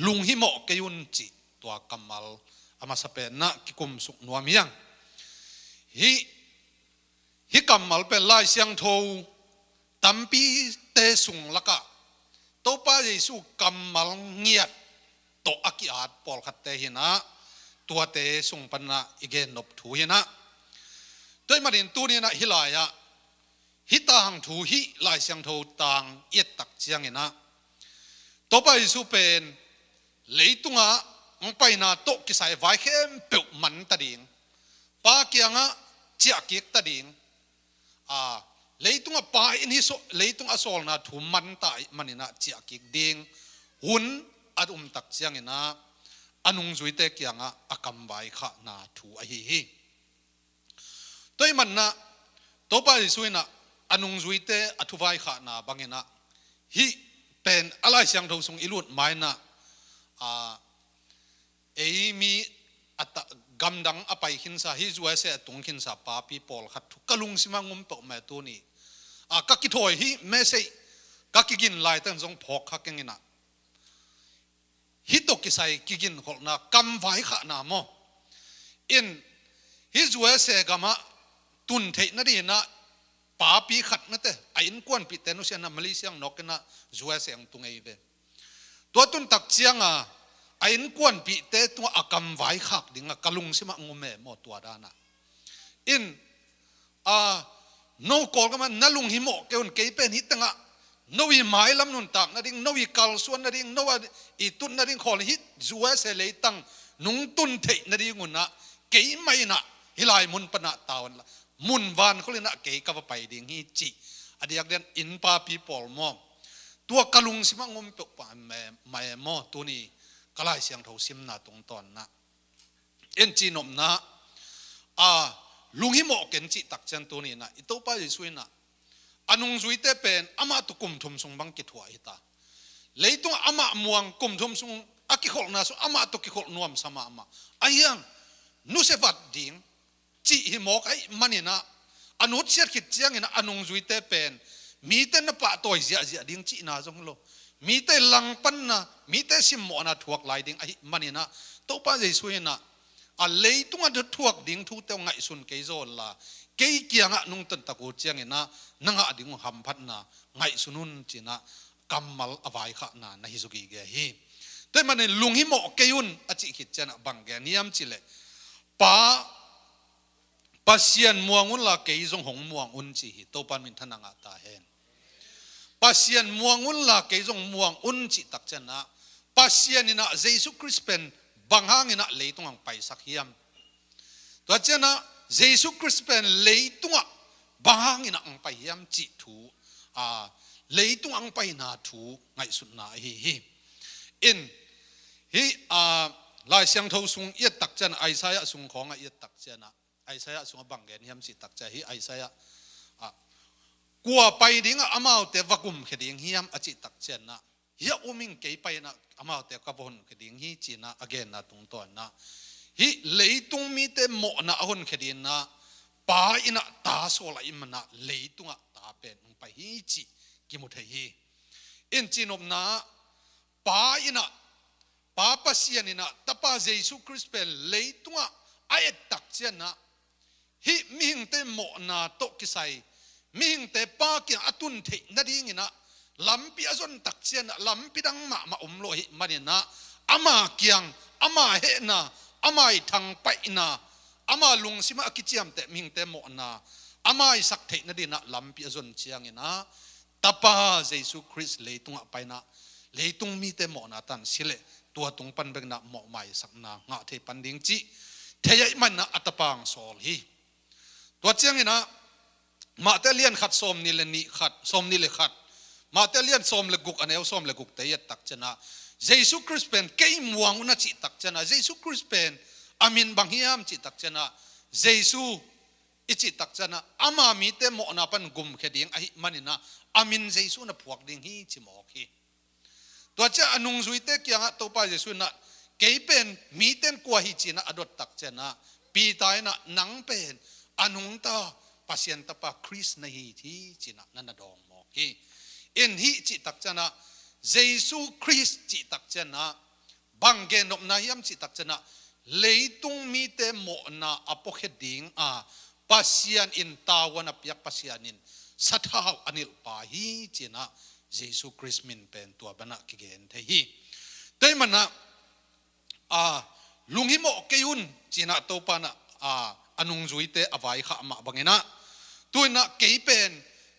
lunghimawh kei un cih tua kammal a masa penah kikumsuk nuam hiang. Hih Hih kammal pen Lai Siangtho tampite sung lakah Topa Jesu kammal ngiat tawh a ki-at pawlkhatte hinah tuate sung panah i gennop thu hinah. Tua ahih manin tuninah hih lai-ah hih tangthu hih Lai Siangtho tang i ettak cianginah Topa Jesu pen leitungah ang paina tawh kisai vai khempeuh manta ding, Pa kiangah ciahkik ta ding, a, leitungah Pa in hih saw-, leitung a sawlna thu manta ahih maninah ciahkik ding hun a umtak cianginah a nungzuite kiangah a kamvaikhahna thu ahi hi. Tua ahih manah Topa Jesu inah a nungzuite a thuvaikhahna banginah hih pen a Lai Siangtho sung i lut mainah, a, ei mi a ta-, gamdang a pai khinsa, hih U S A a tung khinsa papi pawlkhat thu ka lungsimah ngum peuhmah tuni. A, ka kithawi hih message ka kigin laiteng zong phawk kha kenginah hih tawh kisai kiginkholhna kamvaikhahna maw? In hih U S A gamah tun theih nadinah papi khat mate a innkuanpihte nusiatna Malaysia ang nawkinah U S A ang tung ei ve. Tua tuntak cianga a innkuanpihte tungah a kamvaikhak dinga ka lungsimah ngum e maw tua danah. In a, no Kawlgamah na lunghimawh kei un, kei pen hih tengah no i mailam nuntak nading, no i kalsuan nading, no a i tut nading khawl hih U S A leitang nungtun theih nadingun ah keimah in ah hih lai mun pan ah tau unla, mun vankhol in ah kei ka va pai ding hi cih. A diakdiakin innpapi pawl maw, tua ka lungsim ah hong om peuhmah e maw, tuni ka Lai Siangtho simna tungtawn ah. En, cihnopna ah, lunghimawh ken cih tak ciang tuni in ah i Topa Jesuh in ah a nungzuite pen amah tawh kum thum sung bang kithuah hi ta. Leitungah amah muang, kum thum sung a kikholhna sung amah tawh kikholh nuamsa mahmah. Ahi hang nusia vat ding cih hi mawk ahih manin ah, a nutsiat khit ciangin ah a nungzuite pen mite na pahtawi ziahziah ding cihna zong hi lo, mite langpanna, mite simmawhna thuak lai ding ahih manin ah, Topa Jesuh in ah a leitungah na thuak ding thute uh ngaihsun kei zaw unla, kei kiangah nungta tak uh ciangin ah na ngah ding uh hamphatna ngaihsun un ci-in ah kammal a vaikhakna na hi zaw gige hi. Tua ahih manin lunghimawh kei un a cih khit ciangin ah bang gen hiam cih leh, Pa, Pasian muang unla kei zong hong muang un ci hi. Topa in minthanna ngah ta hen. Pasian muang unla kei zong muang un cih tak ciangin ah, Pasian in ah Jesuh Khrist pen bang hangin ah leitungah hong paisak hiam? Tua ciangin ah Jesuh Khrist pen leitungah bang hangin ah hong pai hiam cih thu, a, leitungah hong paina thu ngaihsutna ahi hi. In, hih, a, Lai Siangtho sung i et tak ciangin ah, Isaiah sung khawngah i et tak ciangin ah, Isaiah sungah bang gen hiam cih tak ciangin ah, hih Isaiah ah, kua pai dingah amaute va gumkhia ding hiam a cih tak ciangin ah, hih a um ing, kei pai in ah amaute ka va honkhia ding hi ci-in ah a genna tungtawn ah, hih leitung mite mawhna a honkhia dingin ah Pa in ah ta sawl ahih manin ah leitungah ta pen hong pai hi cih kimu thei hi. In, cihnopna ah, Pa in ah, Pa Pasian in ah Tapa Jesuh Khrist pen leitungah a et tak ciangin ah, hih mihingte mawhna tawh kisai, mihingte Pa kiang a tun theih nadingin ah lampi a zon tak ciangin ah, lampi dang mahmah om lo ahih manin ah, ama kiang, ama hehna, ama i thangpaihna, ama lungsimah a kiciamteh mihingte mawhna ama i sak theih nadingin ah lampi a zon ciangin ah, Tapa Jesuh Khrist leitungah pai in ah leitung mite mawhna tan si leh, tua tung pan bek in ah mawhmaisakna ngah thei pan ding cih thei ahih manin ah a Tapa hong sawl hi. Tua ciangin ah Matthai lian khat sawmnih le nih khat, sawmnih le khat, Matthai lian sawm le guk, a neu sawm le gukte i et tak ciangin ah, Jesuh Khrist pen kei muang un a cih tak ciangin ah, Jesuh Khrist pen a min bang hiam cih tak ciangin ah, Jesuh i cih tak ciangin ah, ama mite mawhna pan gumkhia ding ahih manin ah a min Jesuh na phuak ding hi ci mawk hi. Tua ciang a nungzuite kiangah Topa Jesuh in ah, kei pen mite in kua hi ci-in ah a dot tak ciangin ah, Peter in ah, nang pen a nungta Pasian Tapa Khrist na hi hi ci-in ah na na dawng mawk hi. In, hih cih tak ciangin ah, Jesuh Khrist cih tak ciangin ah bang gennopna hiam cih tak ciangin ah, leitung mite mawhna a puakhia ding a Pasian in tavuan a piak, Pasian in sathau a nilh pa hi ci-in ah Jesuh Khrist min pen tua bang ah kigen thei hi. Tua ahih manin ah, a, lunghimawh kei un ci-in ah Topa in ah, a, a nungzuite a vaikhak mah bangin ah, tu-in ah kei pen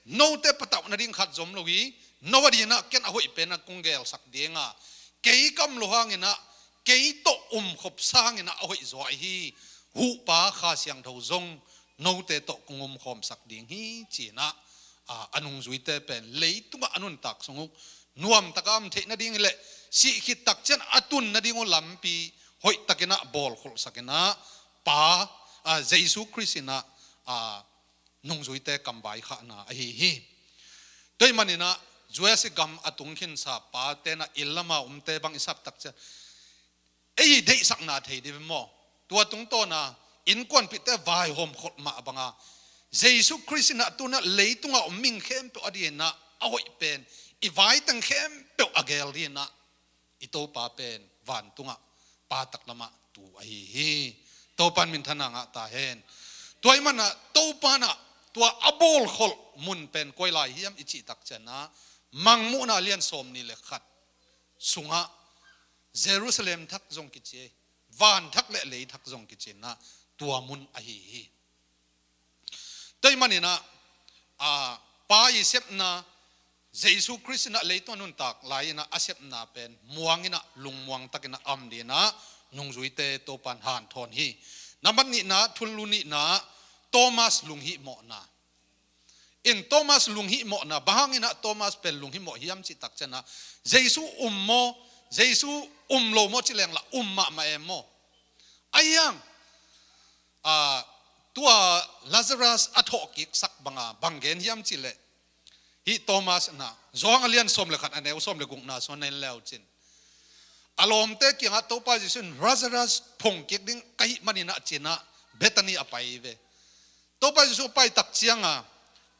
note patauh nading khat zom lo hi, no adingin ah ken a hoih pen ah kong gelsak ding a, kei ka om loh hangin ah, kei tawh omkhop sangin ah a hoih zaw ahi Huhpa Kha Siangtho zong note tawh kong omkhawmsak ding hi ci-in ah, a, a nungzuite pen leitungah a nuntak sung uh nuamtak a om theih nading leh, sih khit tak ciang a tun nading uh lampi hoihtakin ah bawlkholhsakin ah, Pa, a, Jesuh Khrist in ah, a, nungzuite kam vaikhakna ahi hi. Tua ahih manin ah, U S A gam a tung khinsa pate in ah inn lam a omte bang i sap tak ciang, ei deihsakna thei ding maw, tua tungtawn a innkuanpihte vaihawm kholh mah bang a, Jesuh Khrist in ah tu-in ah leitungah om mihing khempeuh adingin ah a hoih pen, i vaiteng khempeuh a gel dingin ah i Topa pen vantungah Pa taklamah tu ahi hi. Topa in minthanna ngah ta hen. Tua ahih manin ah Topa in ah tua a bawlkholh mun pen koi lai hiam i cih tak ciangin ah, Mangmuhna lian sawmnih le khat sungah Jerusalem thak zong kici, van thak le lei thak zong kici-in ah tua mun ahi hi. Tua ahih manin ah, a, Pa i sepna, Jesuh Khrist in ah leitung a nuntak lai-in ah a sepna pen muangin ah, lungmuang takin ah a om dingin ah nungzuite Topan hanthawn hi. Nambat nihna, thulu nihna, Thomas lunghihmawhna. In Thomas lunghihmawhna, bang hanginah Thomas pen lunghihmawh hiam cih takcianah, Jesu um maw, Jesu um lo maw ci lengla um mahmah em maw? Ahiang, a, tua Lazarus a thawhkiksak banga bang gen hiam cihleh, hih Thomas na, Johan a lian sawm le khat a neu sawm le gukna sung na en leucin, a lawmte kiangah Topa Jesu in Lazarus phongkik ding ka hih maninah cinah Bethany a pai ve. Topa Jesu a pai tak cianga,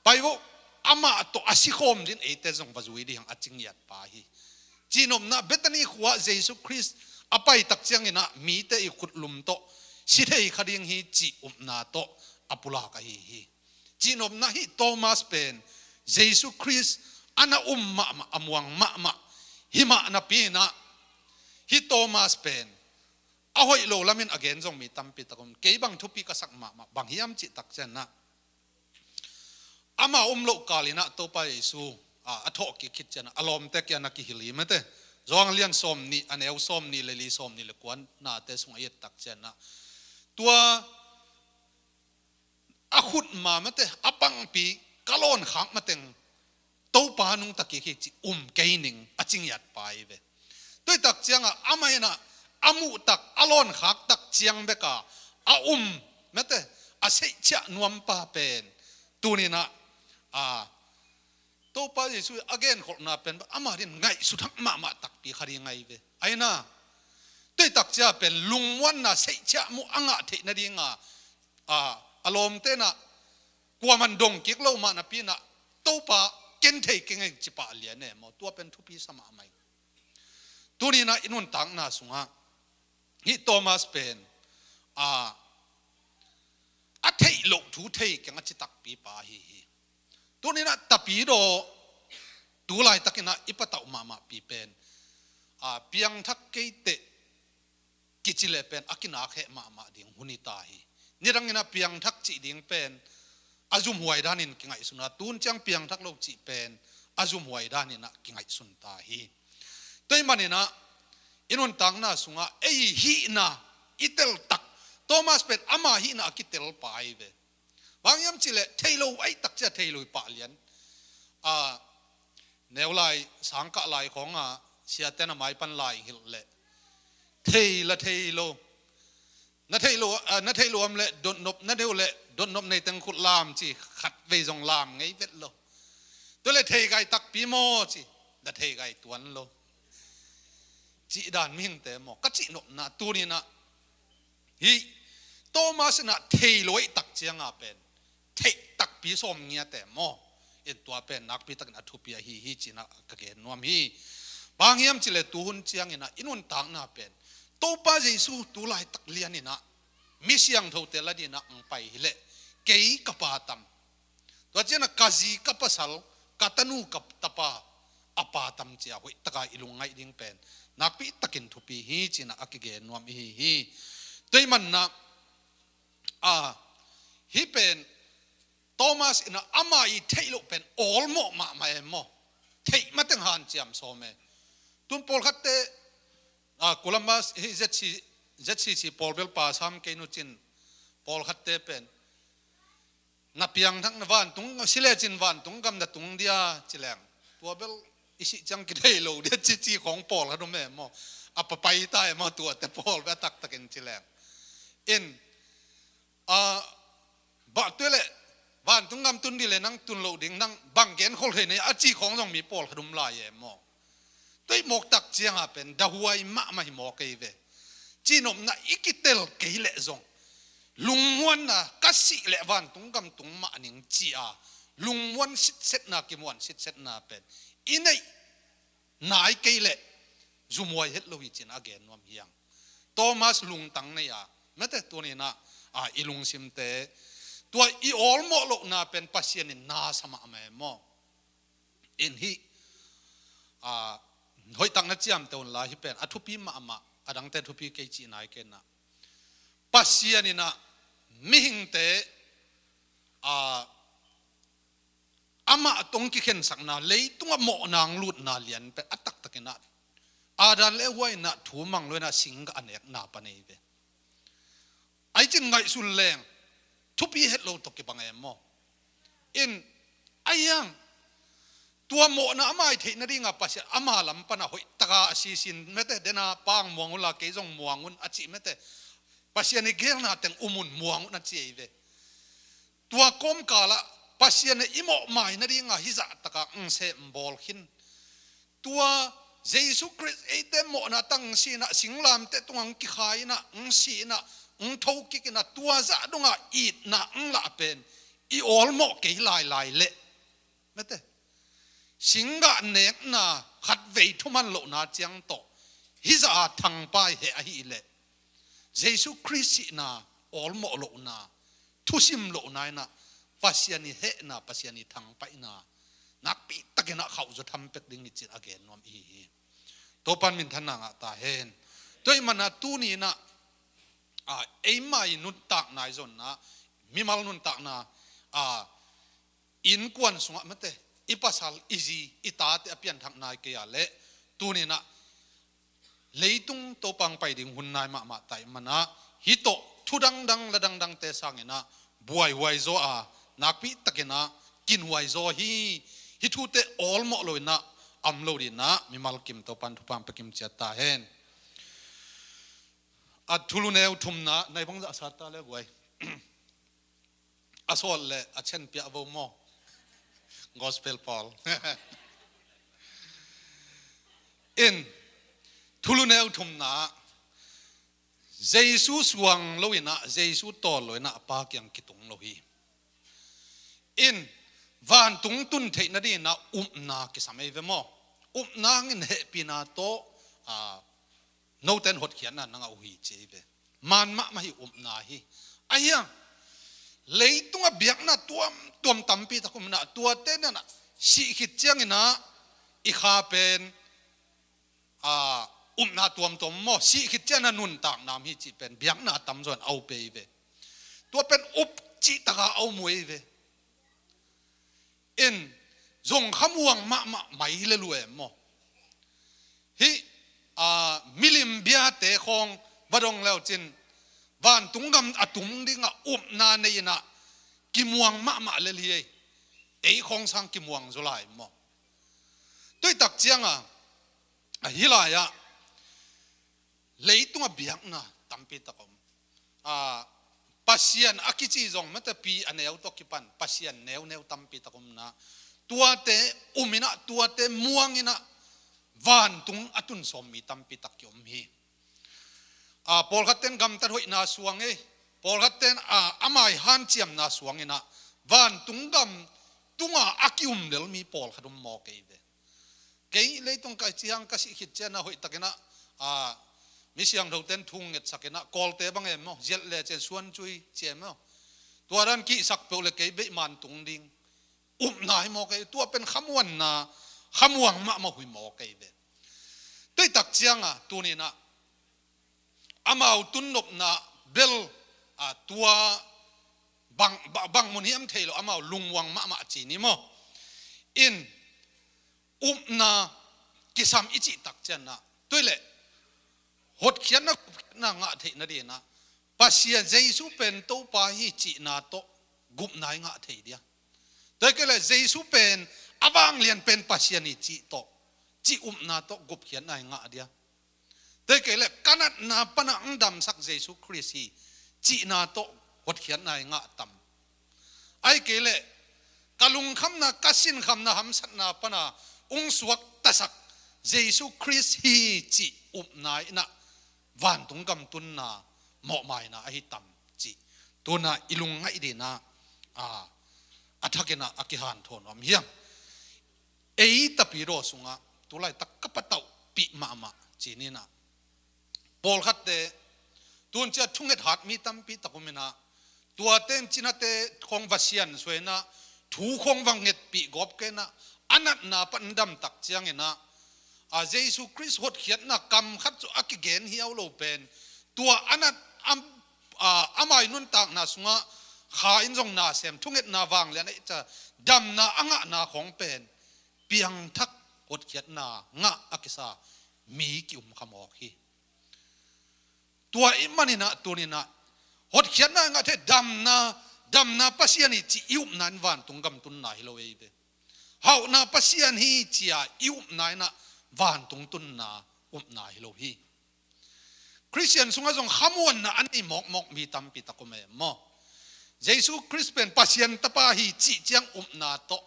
pai vo, amah tawh a sikhawm din eite zong va zui ding a ci ngiat pa hi. Cihnopna Bethany khua Jesu Khrist a pai tak cianginah mite i khutlum tawh si thei kha ding hi cih upna tawh a pulak ahi hi. Cihnopna hih Thomas pen Jesu Khrist a na um mahmah, a muang mahmah, himah napi inah hih Thomas pen a hoih lo lamin a gen zong mi tampi tak um. Kei bang thupi ka sak mahmah, bang hiam cih tak cianah, ama um loh kalinah Topa Jesu, a, a thawhkik khit cianah a lawmte kia na kihil hi mate. Johan lian sawm nih a neu sawm nih le li, sawm nih le kua nate sung a i et tak cianah, tua a khut ma mate, a pangpi ka lawn khak mateng Topa nungta kik hi ci um kei ning a ci ngiat pa hi ve. Tuitak ciangah amah inah a muhtak, a lawn khaktak ciang beka a um mate, a seihciah nuampa pen tuninah, a, Topa Jesu a genkholhna pen amah din ngaihsut hak mahmah takpi kha ding ahi ve. Aina, tuitak cia pen lungmuanna seihciah muh a ngah theih nadinga, a, a lawmtenah kuaman dongkik lo mah napi inah Topa ken thei keng ei cipah lian e maw? Tua pen thupi sa mahmah hi. Tuninah i nuntakna sungah hih Thomas pen, a, a theih loh thu thei keng a ci takpi pa hi hi. Tuninah tapidaw tu laitakinah i patauh mahmahpi pen, a, piangthak keiteh kici le pen a kinak heh mahmah ding hun hi ta hi. Nidanginah piangthak cih ding pen a zumhuai danin kingaihsun a, tun ciang piangthak lo cih pen a zumhuai daninah kingaihsun ta hi. Tua ahih maninah i nuntakna sungah ei hihna i teltak, Thomas pen ama hihna a kitel pa ahi ve. Bang hiam cihleh thei lo ahi tak cia thei lo i pah lian. A, neu lai, sangkah lai khawngah siaten a mai pan lai hilh leh thei la thei lo. Na thei lo, a, na thei lo am leh dotnop na deuh leh dotnop nei teng khut lam ci, khat vei zong lam ngei vet lo. Tua leh thei gai takpi maw ci, na thei gai tuan lo. Cih dan mihingte maw? Ka cihnopna tuninah hih Thomas inah thei lo ahi tak cianga pen theih takpi sawm ngiate maw? In tua pen nakpi takin a thupi ahi hi cinah ka gen nuam hi. Bang hiam cihleh tuhun cianginah i nuntakna pen Topa Jesu tu laitak lianinah mi siangthote la dinah ang pai hileh kei ka pa tam? Tua cianah ka zi ka pasal, ka tanu ka tapa a pa tam cia hoihtaka i lungngaih ding pen nakpi takin thupi hi cinah a kigen nuam ihi hi. Tua ahih manah, a, hih pen Thomas inah ama i theih loh pen awlmawh mahmah em maw? Theih mateng hanciam sawm e. Tun pawlkhatte, a, Columbus hih Z C, Z C C pawl bel pa sam kei nucin pawlkhatte pen na piangthak na vantung, si lecin vantung gam na tung dia ci leng, tua bel i sih ciang kithei lo dia cici khawng pawl kha dum e maw? A papai ta e maw? Tuate pawl bel a taktakin ci leng. In, a, bah tua leh vantung gam tun dih leh nang tun loh ding, nang bang gen khol thei nei a ci khawng zong mi pawl kha dum lai e maw? Tua i mawk tak cianga pen dahuai mahmah hi maw kei ve. Cihnopna i kitel kei leh zong lungmuanna ka sih leh vantung gam tung mah ning cia lungmuan sitsetna, kimuan sitsetna pen i neih nai kei leh zumhuai het lo hi cin a gen nuam hiang. Thomas lungtang nei a, mate tuninah, a, i lungsimte tua i awlmawh lohna pen Pasian in na sa mahmah e maw? In hih, a, hoihtak na ciamteh unla hih pen a thupi mahmah, a dangte thupi kei cih nai kei inah Pasian inah mihingte, a, amah tawh kikhensakna, leitungah mawhna ang lutna lian pen a taktakinah Adam le Eva in ah thu mang lo in ah singgah a nekna pan ei ve. Ahi cin ngaihsun leng thupi het lo tawh kibang em maw? In, ahi hang tua mawhna a mai theih nadingah Pasian ama lam pan a hoih taka a sisin mete, dena pang muang unla kei zong muang un a cih mete, Pasian i gelna teng um un, muang un a ci ei ve. Tua kawmkalah Pasian i mawh mai nadingah hih zah takah ng sem bawl khin. Tua Jesu Khrist eite mawhna tang si in ah, singlamteh tungah ng kikhai in ah, ng si in ah, ng thokik in ah, tua zah dongah itna ng lah pen i awlmawh kei lailai leh, mete, singgah nekna khatvei thuman lohna ciang tawh hih zah a thangpai heh ahih leh, Jesu Khrist sihna awlmawh lohna, thusim lohna in ah Pasian i hehna, Pasian i thangpaihna nakpi takin ah khauhzaw tham pek ding hi cin a gen nuam i hi hi. Topan minthanna ngah ta hen. Tua ahih manin ah tuni in ah, a, eima i nuntakna i zonna, mimal nuntakna, a, innkuan sungah mete, i pasal, i zi, i tate a pianthak nai kei a leh, tuni in ah leitung Topa hong pai ding hun nai mahmah ta ahih manin ah, hih tawh thu dangdang, la dangdangte sangin ah buaihuai zaw a, nakpi takin ah kinuai zaw hi. Hih thute awlmawh lo in ah om lo dingin ah mimal kim Topan thupha hong pia kim ciat ta hen. A thulu neu thumna, nai bang zah sa ta le guai. A sawt le a cen piah vo maw? Gospel Paul. In, thulu neu thumna, Jesu suang lo in ah, Jesu tawl lo in ah Pa kiang kitung lo hi. In, vantung tun theih nadingin ah upna kisam ei ve maw? Upna hangin hehpihna tawh, a, note in hotkhiatna na ngah uh hi ci ei ve. Maan mahmah hi, upna hi. Ahi hang leitungah biakna tuamtuam tampi tak om in ah, tuate in ah sih khit ciangin ah i kha pen, a, upna tuamtuam maw, sih khit ciangin ah nuntakna om hi cih pen biakna a tamzaw in a up ei ve. Tua pen up cih takah a um uh ei ve. In, zong khamuang mahmah mai le lua em maw? Hih, a, milim biate khawng va dong le uh cin, vantung gam a tung dingah upna nei in ah kimuang mahmah lel hi ei. Ei khawng sang kimuang zaw lai maw? Tua ahih tak ciangah, a, hih lai-ah leitungah biakna tampi tak om. A, Pasian a kici zong mete, pi a neu tawh kipan Pasian neuneu tampi tak om in ah, tuate um in ah, tuate muang in ah, vantung a tun sawm mi tampi tak ki-om hi. A, pawlkhat ten gamtat hoihna suang ei, pawlkhat ten, a, a mai hanciamna suang in ah, vantung gam tungah a ki-um lel mi pawlkhat om mawk ei ve. Kei leitung ka cih hang ka sih khit ciangin ah hoih takin ah, a, mi siangtho ten thu ngetsak in ah, Kawlte bang em maw, ziat le cian suan cui ci em maw? Tua dan kihsak peuh le kei beih man tung ding. Upna hi mawk ei, tua pen khamuanna, khamuang mahmah uh hi mawk ei ve. Tua ahih tak ciangah tuni in ah amau tunnopna bel, a, tua bang, ba-, bang mun hiam thei lo, amau lungmuang mahmah ci ni maw? In, upna kisam i cih tak ciangin ah, tua ahih leh hotkhiatna, gupkhiatna ngah theih nadingin ah Pasian, Jesu pen Topa hi cihna tawh gupna i ngah thei dia? Tua ahih kei leh Jesu pen a vanglian pen Pasian hi cih tawh, cih upna tawh gupkhiatna i ngah dia? Tua ahih kei leh ka natna pan a hong damsak Jesu Khrist hi cihna tawh hotkhiatna i ngah tam? Ahih kei leh ka lungkhamna, ka sinkhamna, hamsatna pan a hong suaktasak Jesu Khrist hi cih upna in ah vantung gam tunna, mawhmaina ahi tam cih tu-in ah i lungngaih dingin ah, a, a thakin ah a kihanthawn nuam hiam? Ei tapidaw sungah tulaitak ka patauhpih mahmah ci ni in ah, pawlkhatte tun ciang thunget hat mi tampi tak om in ah, tuate in cinate khawng va siansuah in ah, thu khawng va ngetpih gawp kei in ah, a natna pan dam tak ciangin ah, a, Jesu Khrist hotkhiatna kam khat cu a kigen hiau lo pen, tua a nat, am, a, a mai nuntakna sungah kha in zong na sem, thungetna vanglian a neih ciang damna a ngahna khawng pen piangthak hotkhiatna ngah a kisa mi ki-um kha mawk hi. Tua i maninah tuninah hotkhiatna i ngah thei, damna, damna Pasian hi cih i upna in vantung gam tunna hi lo ei ve. Hauhna Pasian hi cia i upna inah vantung tunna upna hi lo hi. Khristian sungah zong khamuanna a nei mawkmawk mi tampi tak om e maw? Jesu Khrist pen Pasian tapa hi cih ciang upna tawh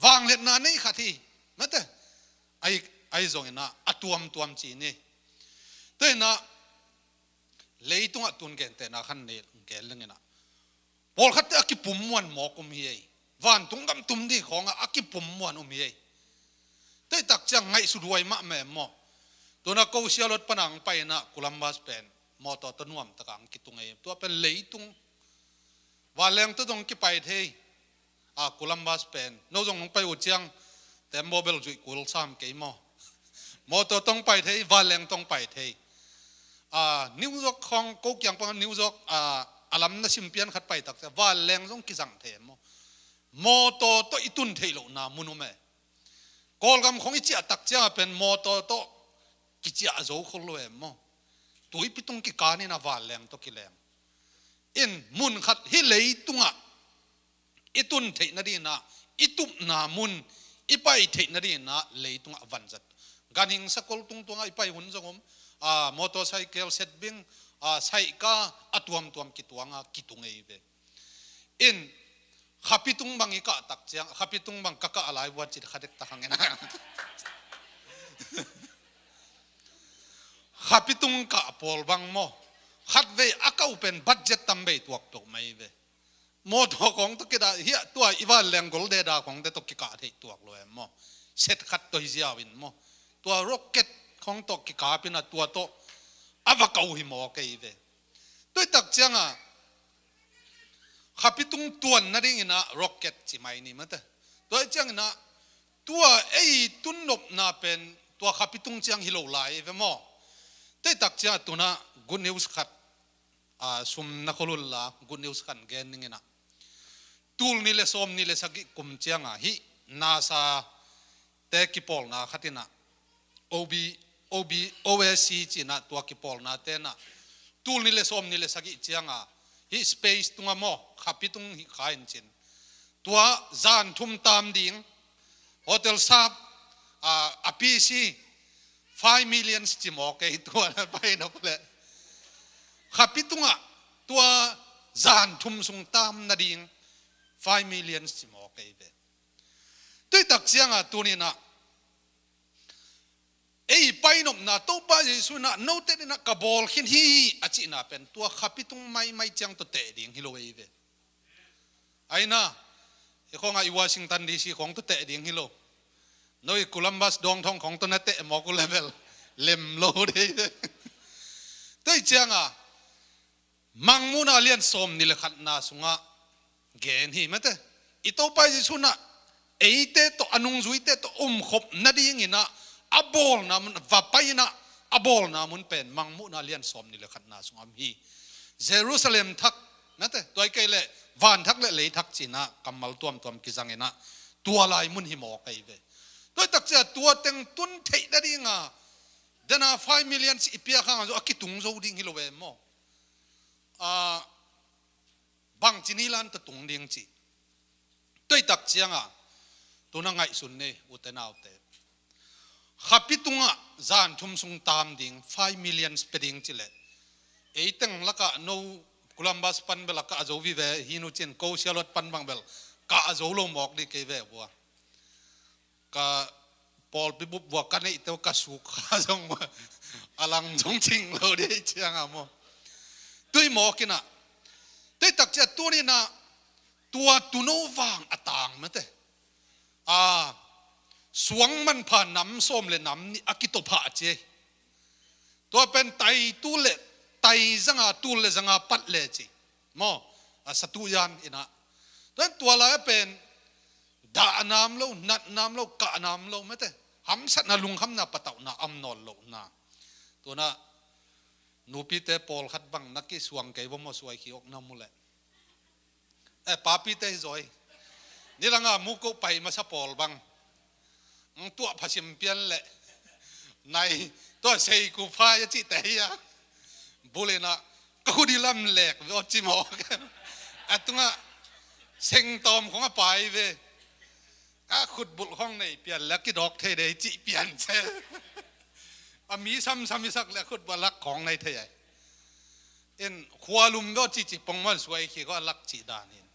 vangliatna nei khat hi. Mate, ai, ai zonginah a tuamtuam ci ni. Tuinah leitungah tun gentehna khan nei gen lenginah pawlkhatte a kipum muan mawk um hi ei. Vantung gam tum ding khawngah a kipum muan um hi ei. Teitak ciang ngaihsut huai mahmah em maw? Tuna ko Sialot pana ang paina Columbus pen mawtaw tawh nuamtaka ang kitung ei. Tua pen leitung vanleng tawh zong kipai thei. A Columbus pen no zong hong pai uh ciang tembaw bel zuih kul sam kei maw? Mawtaw tawh hong pai thei, vanleng tawh hong pai thei. A New York khawng ko kiang pang New York a, a lam na simpian khat pai tak ciang vanleng zong kizang thei em maw? Mawtaw tawh i tun theih lohna mun um e. Kawlgam khawng i ciah tak ciangah pen mawtaw tawh kiciah zo khol lo em maw? Tuipi tung kikanin a vanleng tawh kileng. In mun khat hi leitungah i tun theih nadinah, i tupna mun i pai theih nadinah leitungah vanzat. Ganhing sakol tungtuangah i pai hun zong om, a, motorcycle setbing, a, saihka a tuamtuam kituanga kitung ei ve. In khapitung bang i kah tak ciang, khapitung bang ka kah a lai vuat cit kha dektak hang en a. Khapitung kah pawl bang maw? Khatvei a kah uh pen budget tam bei tuaktuak mai ve. Mawtaw khawng tawh kidah hiah tua i vanleng gol deda khawngte tawh kikah theih tuak lo em maw? Set khat tawh hi ziau in maw? Tua rocket khawng tawh kikapin a tua tawh a va kah uh hi maw kei ve. Tuitak cianga khapitung tuan nadinginah rocket ci mai ni mate. Tua cianginah tua ei tunnopna pen tua khapitung ciang hi lo lai ve maw? Teitak cianga tunah good news khat, a, sum na kholun la good news khat gen ninginah. Tul ni le sawm ni le sagih kum cianga hih NASA te kipawlna khatinah O B, O B, O S C cinah tua kipawlna tenah tul ni le sawm ni le sagih cianga hih space tunga maw khapitung hih kha in cin. Tua zan thum tam ding hotel sap, a, a P C five millions ci maw kei tua na pai na pule. Khapitungah tua zan thum sung tam nading five millions ci maw kei ve. Tuitak cianga tuninah ei painopna Topa Jesu inah note dinah ka bawl khin hi a cihna pen tua khapitung maimai ciang tawh teh ding hi lo ei ve. Aina i khawngah i Washington D C khawng tawh teh ding hi lo. No i Columbus dawngthawng khawng tawh na teh mawk uh level lem lo dei ve. Tei cianga Mangmuhna lian sawm ni le khatna sungah gen hi mate. I Topa Jesu inah eite tawh a nungzuite tawh umkhop nadinginah a bawlna mun va painah a bawlna mun pen Mangmuhna lian sawm ni le khatna sungah om hi. Jerusalem thak mate, tua i kei le van thak le lei thak cinah kammal tuamtuam kizanginah tua lai mun hi maw kei ve. Tuitak cia tua teng tun theih nadinga dena five million ci i piak hanga zo a kitung zo ding hi lo ve maw? A, bangci ni lan tawh tung ding ci. Tuitak cianga tuna ngaihsun nei ute naute. Khapi tungah zan thum sung tam ding five millions pe ding ci leh. Eiteng lakah no Columbus pan bel a kah a zo vive hi nu cin ko Sialot pan bang bel kah a zo lo mawk dih kei ve bua. Ka pawlpi bup bua ka neihte uh ka suk kha zong a lang zong cing lo dih cianga maw? Tui mawkinah teitak cia tuninah tua tuno vang a tang mate. A, suang manpha nam sawm le nam nih a kitophah a ci. Tua pen tai tu le tai zanga tul le zanga pat le ci. Maw, a satu yan inah. Tuan tua lai a pen dah nam lo, nat nam lo, kah nam lo mate. Hamsatna lungkhamna patauhna am nawl lohna. Tuna nupite pawlkhat bang na kisuang kei bawm aw suai khi awk na mu leh. Eh, papite hi zawi. Nilanga muko pai masa pawl bang ang tuah phasim pian leh Nai, tua sei ku phai a cihte hi a. Bulina, ka khut i lam lek ve aw ci mawk. A tungah sengtawm khong a pai ve. A khutbulh khong nei pian le kidawk thei dei cih pian ce. A mi samsam i sak le khutbulh a lak khong nei thei ai. In khualum ve aw ci ci pongman suai khi ko a lak cih dan in.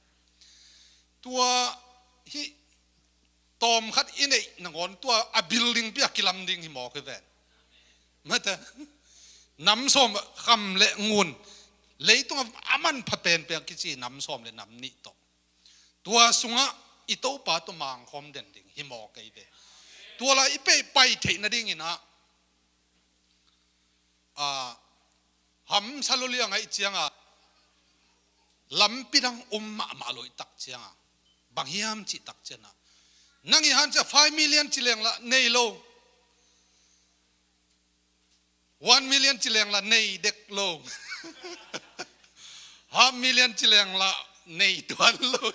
Tua hi tawm khat i neih nangawn tua a building pi a kilam ding hi mawk hi ven. Mate, nam sawm kham le ngun, leitung a man pha penpen kici nam sawm le nam nih tawh. Tua sungah i Topa tua mangkhawm den ding hi mawk ei ve. Tua lai i pei pai theih nadingin ah, a, hamsa lo liang a i cianga lampi dang um mahmah lo i tak cianga bang hiam cih tak cianga nang i han cia five million ci leng lah nei lo. One million ci leng lah nei dek lo. Half million ci leng lah nei tuan lo.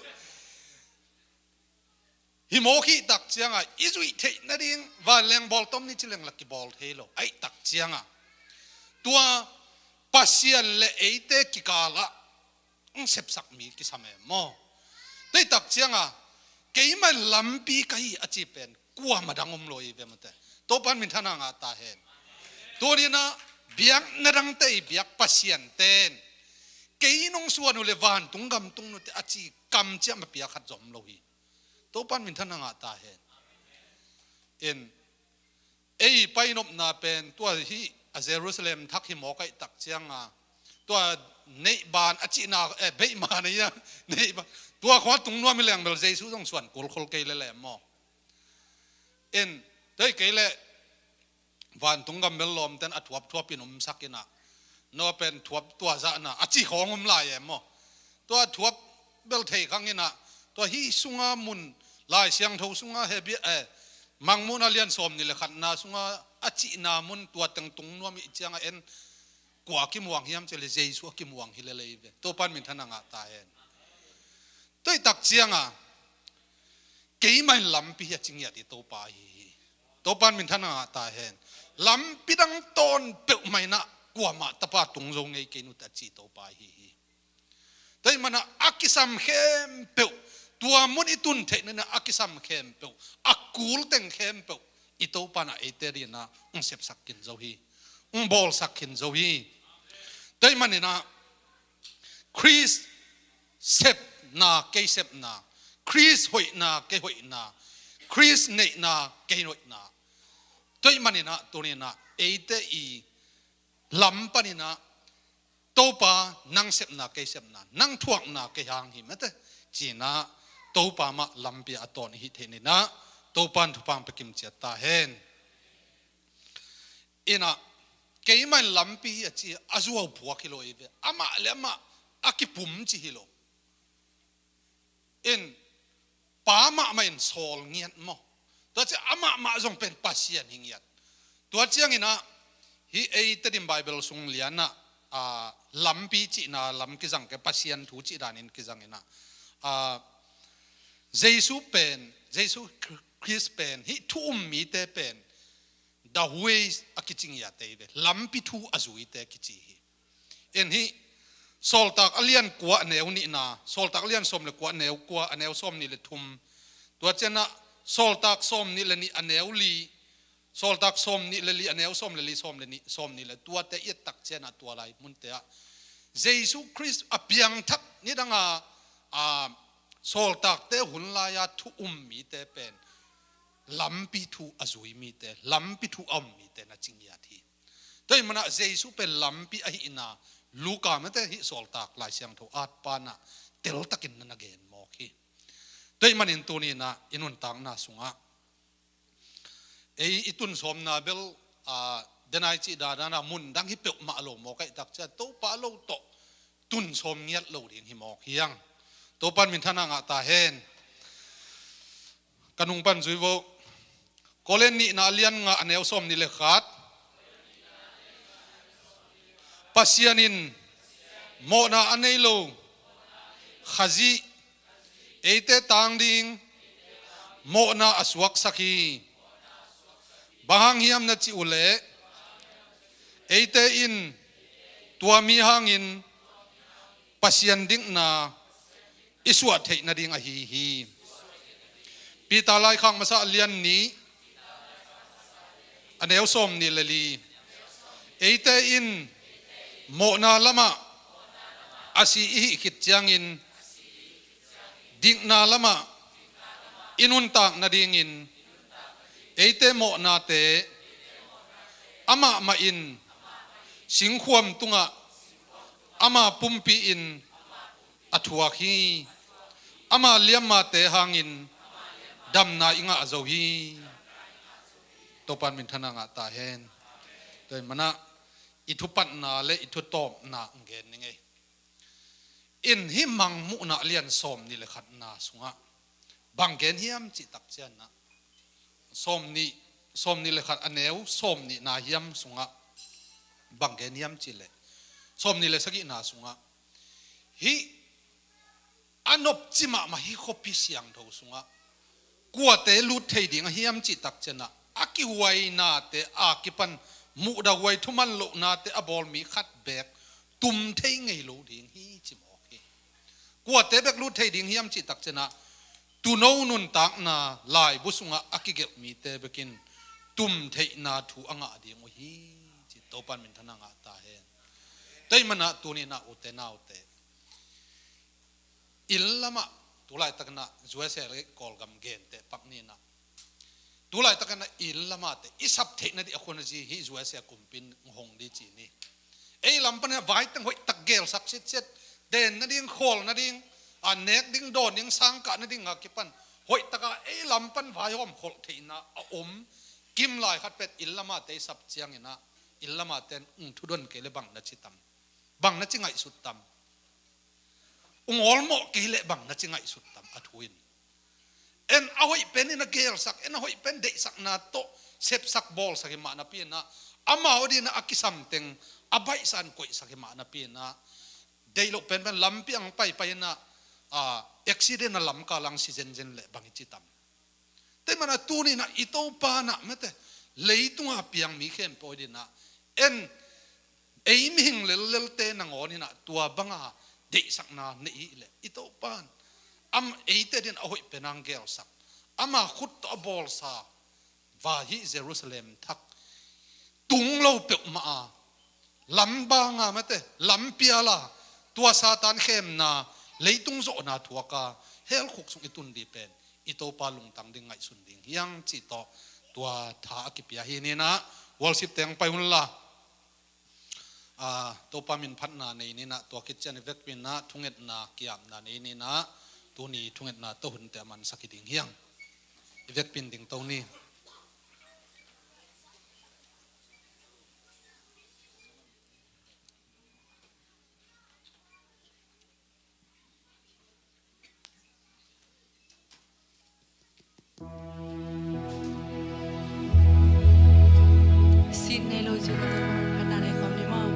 Hi mawk hi tak cianga i zuih theih nading vanleng bawl tom ni ci leng lah kibawl thei lo. Aih tak cianga tua Pasian le eite kikalah ang sepsak mi kisam em maw? Tei tak cianga keimah lampi ka hi a ci pen kuamah dang om lo i ve mate. Topan minthana ngah ta hen. Tuninah biak na dangte i biak Pasian ten kei nong suan uh le vantung gamtung nute a ci kam ciah ma piak khat zom lo hi. Topan minthana ngah ta hen. In ei painopna pen tua hi a Jerusalem thak hi mawk aih tak cianga tua neihban a cihna, eh, beihman a ia neihban tua khua tungnuam hi leng bel Jesu zong suan kulkhol kei le lem maw? In tei kei le vantung gam bel lawmten a thuap thuap in umsak inah no pen thuap tua zahna a ci khawng um lai em maw? Tua thuap bel thei khang inah tua hi sunga mun Lai Siangtho sunga hebia, eh, Mangmuhna lian sawm ni le khatna sunga a cihna mun tua teng tungnuam i cianga en kua a kimuang hiam ci le Jesu a kimuang hi le lei ve. Topan minthana ngah ta hen. Tei tak cianga keimah in lampi hi a ci ngiat i Topa hi hi. Topan minthana ngah ta hen. Lampi dang tawn peuhmah inah kuamah tapa tung zo ngei kei nute a ci Topa hi hi. Tei manah a kisam khempeuh tua mun i tun theih ninah a kisam khempeuh a kul teng khempeuh i Topanah eite dinah ung sepsak khin zo hi. Ung bawlsak khin zo hi. Tei maninah Khrist sepna kei sepna, Khrist hoihna kei hoihna, Khrist neihna kei neihna. Tei maninah tuninah eite i lam paninah Topa nang sepna kei sepna, nang thuakna kei hang hi mate. Cinah Topa mah lampi a tawn i hih theih ninah Topan thupang pekim ciat ta hen. Inah keimah in lampi hi a ci a zuau phuak hi lo i ve. Amah le amah a kipum ci hi lo. In pa mahmah in sawl ngiat maw? Tua ci amahmah zong pen Pasian hi ngiat. Tua cianginah hi ei Tedim Bible sung lianah, a, lampi cihna lam kizang ke Pasian thu cih danin kizanginah, a, Jesu pen, Jesu Khrist pen hi thu um mite pen the way a kici ngiat ei ve. Lampi thu a zuite kici hi. En hi Sawltak a lian kua a neu nihna, Sawltak a lian sawm le kua a neu kua a neu sawm nih le thum. Tua cianah Sawltak sawm nih le nih a neu li, Sawltak sawm nih le li a neu sawm le li, sawm le nih, sawm nih le tuate i et tak cianah tua lai munte ah Jesu Khrist a piangthak nidanga, a, sawltakte hun lai-a thu um mite pen lampi thu a zui mite, lampi thu a um mite na ci ngiat hi. Tua hi manah Jesu pen lampi ahihna Luka mate hih Sawltak Lai Siangtho at panah teltakin na na gen mawk hi. Tua hi manin tuninah i nuntakna sungah ei i tun sawmna bel, a, denai cih dandanah mun dang hi peuhmah lo mawk aih tak ciah Topa lo tawh tun sawm ngiat lo ding hi mawk hiang. Topan minthana ngah ta hen. Ka nung pan zui vo. Kolen nihna a lian nga a neu sawm nih le khat. Pasian in mawhna a nei lo Khazih eite tang ding mawhna a suaksak hi. Bang hang hiam na cih uh leh, eite in tua mi hangin Pasian dikna i suah theih nading ahi hi. Peter laikhak masa a lian nih, a neu sawm nih le li. Eite in mawhna lamah a si i hih khit ciangin, dikna lamah i nuntak nadingin eite mawhnate amah mah in singkhuam tungah ama pumpi in a thuak hi. Ama liammate hangin damna i ngah zo hi. Topan minthanna ngah ta hen. Tua ahih manin i thupatna le i thutawpna gen ning ei. In hih Mangmuhna lian sawm nih le khatna sungah bang gen hiam cih tak ciangin ah, sawm nih, sawm nih le khat a neu sawm nihna hiam sungah bang gen hiam cih leh, sawm nih le sagihna sungah hih a nopci mahmah hih khuapi siangtho sungah kuate lut thei ding a hiam cih tak ciangin ah, a kihuainate a kipan muhdah huai thuman lohnate a bawl mi khat beek tum thei ngei lo ding hi ci mawk hi. Kuate bek lut thei ding hiam cih tak ciangin ah, tuuno nuntakna laibu sungah a kigelh mite bekin tum theihna thu a ngah ding uh hi ci Topan minthanna ngah ta hen. Tua ahih manin ah tuni-in ah ute naute, inn lamah, tulaitakin ah U S A le Kawlgam gente pak ni-in ah, tulaitakin ah inn lamahte i sap theih nading a khua na zi hi. U S A kumpi in hong ding ci ni. Ei lam pan ah vaiteng hoihtak gelsak sitset, den nading, khawl nading, a nek ding, dawn ding, sangkah nading a kipan hoihtak a ei lam pan vaihawm kholh theihna a om kim lai khat pen inn lamahte i sap ciangin ah, inn lamahte in ung thudon kei leh bang na ci tam? Bang na ci ngaihsut tam? Ung awlmawh kei leh bang na ci ngaihsut tam? A thu in, en a hoih pen in a gelsak, en a hoih pen deihsakna tawh sepsak bawlsak hi mah napi-in ah, amau adingin ah a kisam teng a baihsa in koihsak hi mah napi-in ah, deih loh penpen lampi ah paipai in ah, a, accident a lamkal ah si zenzen leh bang i ci tam? Tua ahih manin ah tuni-in ah i Topa in ah mate, leitungah piang mi khempeuh adingin ah, en ei mihing lellelte nangawnin ah tua banga deihsakna nei hi leh, i Topa in ah eite adingin a hoih pen a gelsak, ama khut tawh a bawlsa, va hih Jerusalem thak tung lo peuhmah a, lam banga mate, lam piala, tua Satan khemna, leitung zawhna thuaka hell khuk sung i tun ding pen i Topa lungtang ding, ngaihsun ding hi hang cih tawh tua tha a kipia hi. Ni-in ah worship teng pai un la. A, Topa min phatna nei ni-in ah, tua khit ciang i vekpi-in ah thungetna kiamna nei ni-in ah, tuni thungetna tawh hunte a mansak hi ding hi hang. I vekpi-in dingto ni. Sin nei lo ci ka tawh ka na nei khawm ni maw?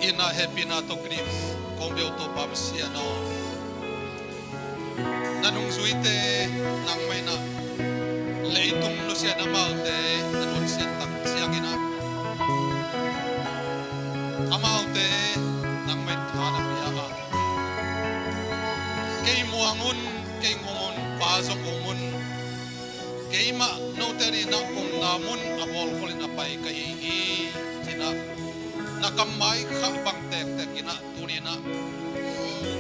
Ina hehpihna tawh kidip kong bia uh Topa Pasian aw, na nungzuite nangmah in ah leitung nusia in amaute na nusiat tak ciangin ah amaute nangmah in tha na pia a, kei muang un, kei ngong un, Pa zong um un, keimah note adingin ah omna mun a bawlkhol in a pai ka hi hi, ci-in ah na kam mai khah bang tektek in ah tuni in ah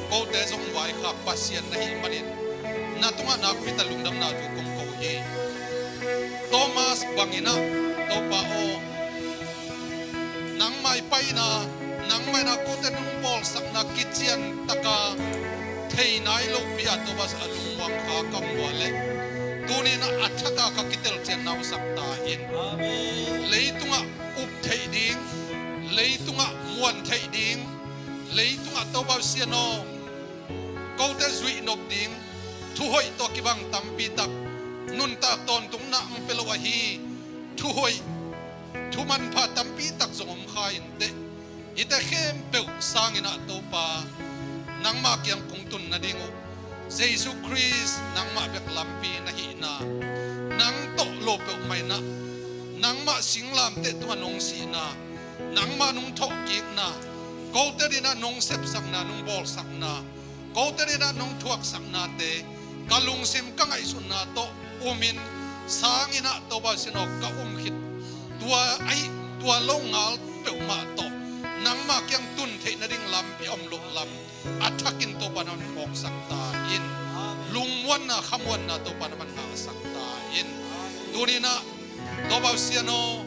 kote zong vaikhak Pasian na hih manin na tungah nakpi tak lungdamna thu kong ko hi. Thomas bangin ah Topa aw, nangmah i paina, nangmah in ah kote nong bawlsakna kician taka thei nai lopi a Topa sa a lungmuang kha ka muah leh tuni in ah a thak a ka kitelcian na hong sak ta in. Amen. Leitungah up theih ding, leitungah muan theih ding, leitungah Topa Pasian aw, kote zuih nop ding, thuhoih tawh kibang tampi tak, nuntak tawntungna ang pia lo ahi, thuhoih, thumanpha tampi tak zong om kha inteh. Hihte khempeuh sangin ah Topa, nangmah kiang kong tun nading uh Jesu Khrist nangmah bek lampi na hihna, nang tawh lo peuhmah in ah, nangmah singlamteh tungah nong sihna, nangmah nong thawhkikna, kote adingin ah nong sepsakna, nong bawlsakna, kote adingin ah nong thuaksaknate ka lungsim ka ngaihsutna tawh umin, sangin ah Topa Pasian aw, ka um khit tua ahi, tua lo ngal peuhmah tawh nangmah kiang tun theih nading lampi om loh lam a thakin Topa na hong phawksak ta in. Lungmuanna, khamuanna Topa na man ngahsak ta in. Tuni in ah Topa Pasian aw,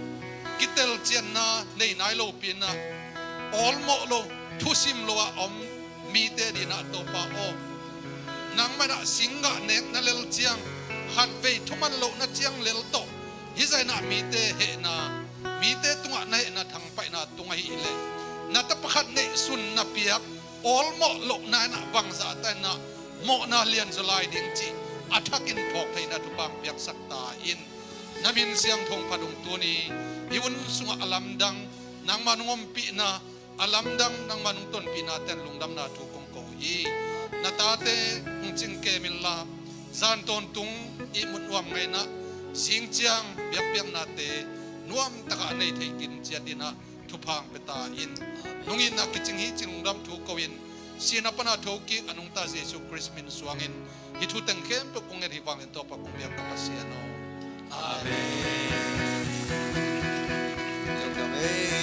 kitelcianna nei nai lopi in ah awlmawh lo, thusim lo a om mite adingin ah Topa aw, nangmah in ah singgah nekna lel ciang, khatvei thuman lohna ciang lel tawh hih zah in ah mite hehna, mite tungah na hehna thangpaihna tung ahih leh, na tapa khat neihsun na piak awlmawh lohna in ah bangzah ta in ah mawhna lian zaw lai ding cih a thakin phawk theihna thupha hong piaksak ta in. Na min siangtho hong phat ung. Tuni hih hun sungah a lamdang nangmah nong ompihna, a lamdang nangmah nong tonpihna ten lungdamna thu kong ko hi. Na tate hong cingkem inla, zan tawntung ihmut nuam ngei in ah, singciang biakpiaknate nuamtak a nei thei kim ciat in ah thupha hong pia ta in. Nungin ah kicing hi cih lungdam thu ko in, sihna pan a thokik a nungta Jesu Khrist min suangin hih thu teng khempeuh kong nget hi vanglian Topa kong biak ka Pasian aw. Amen. Amen.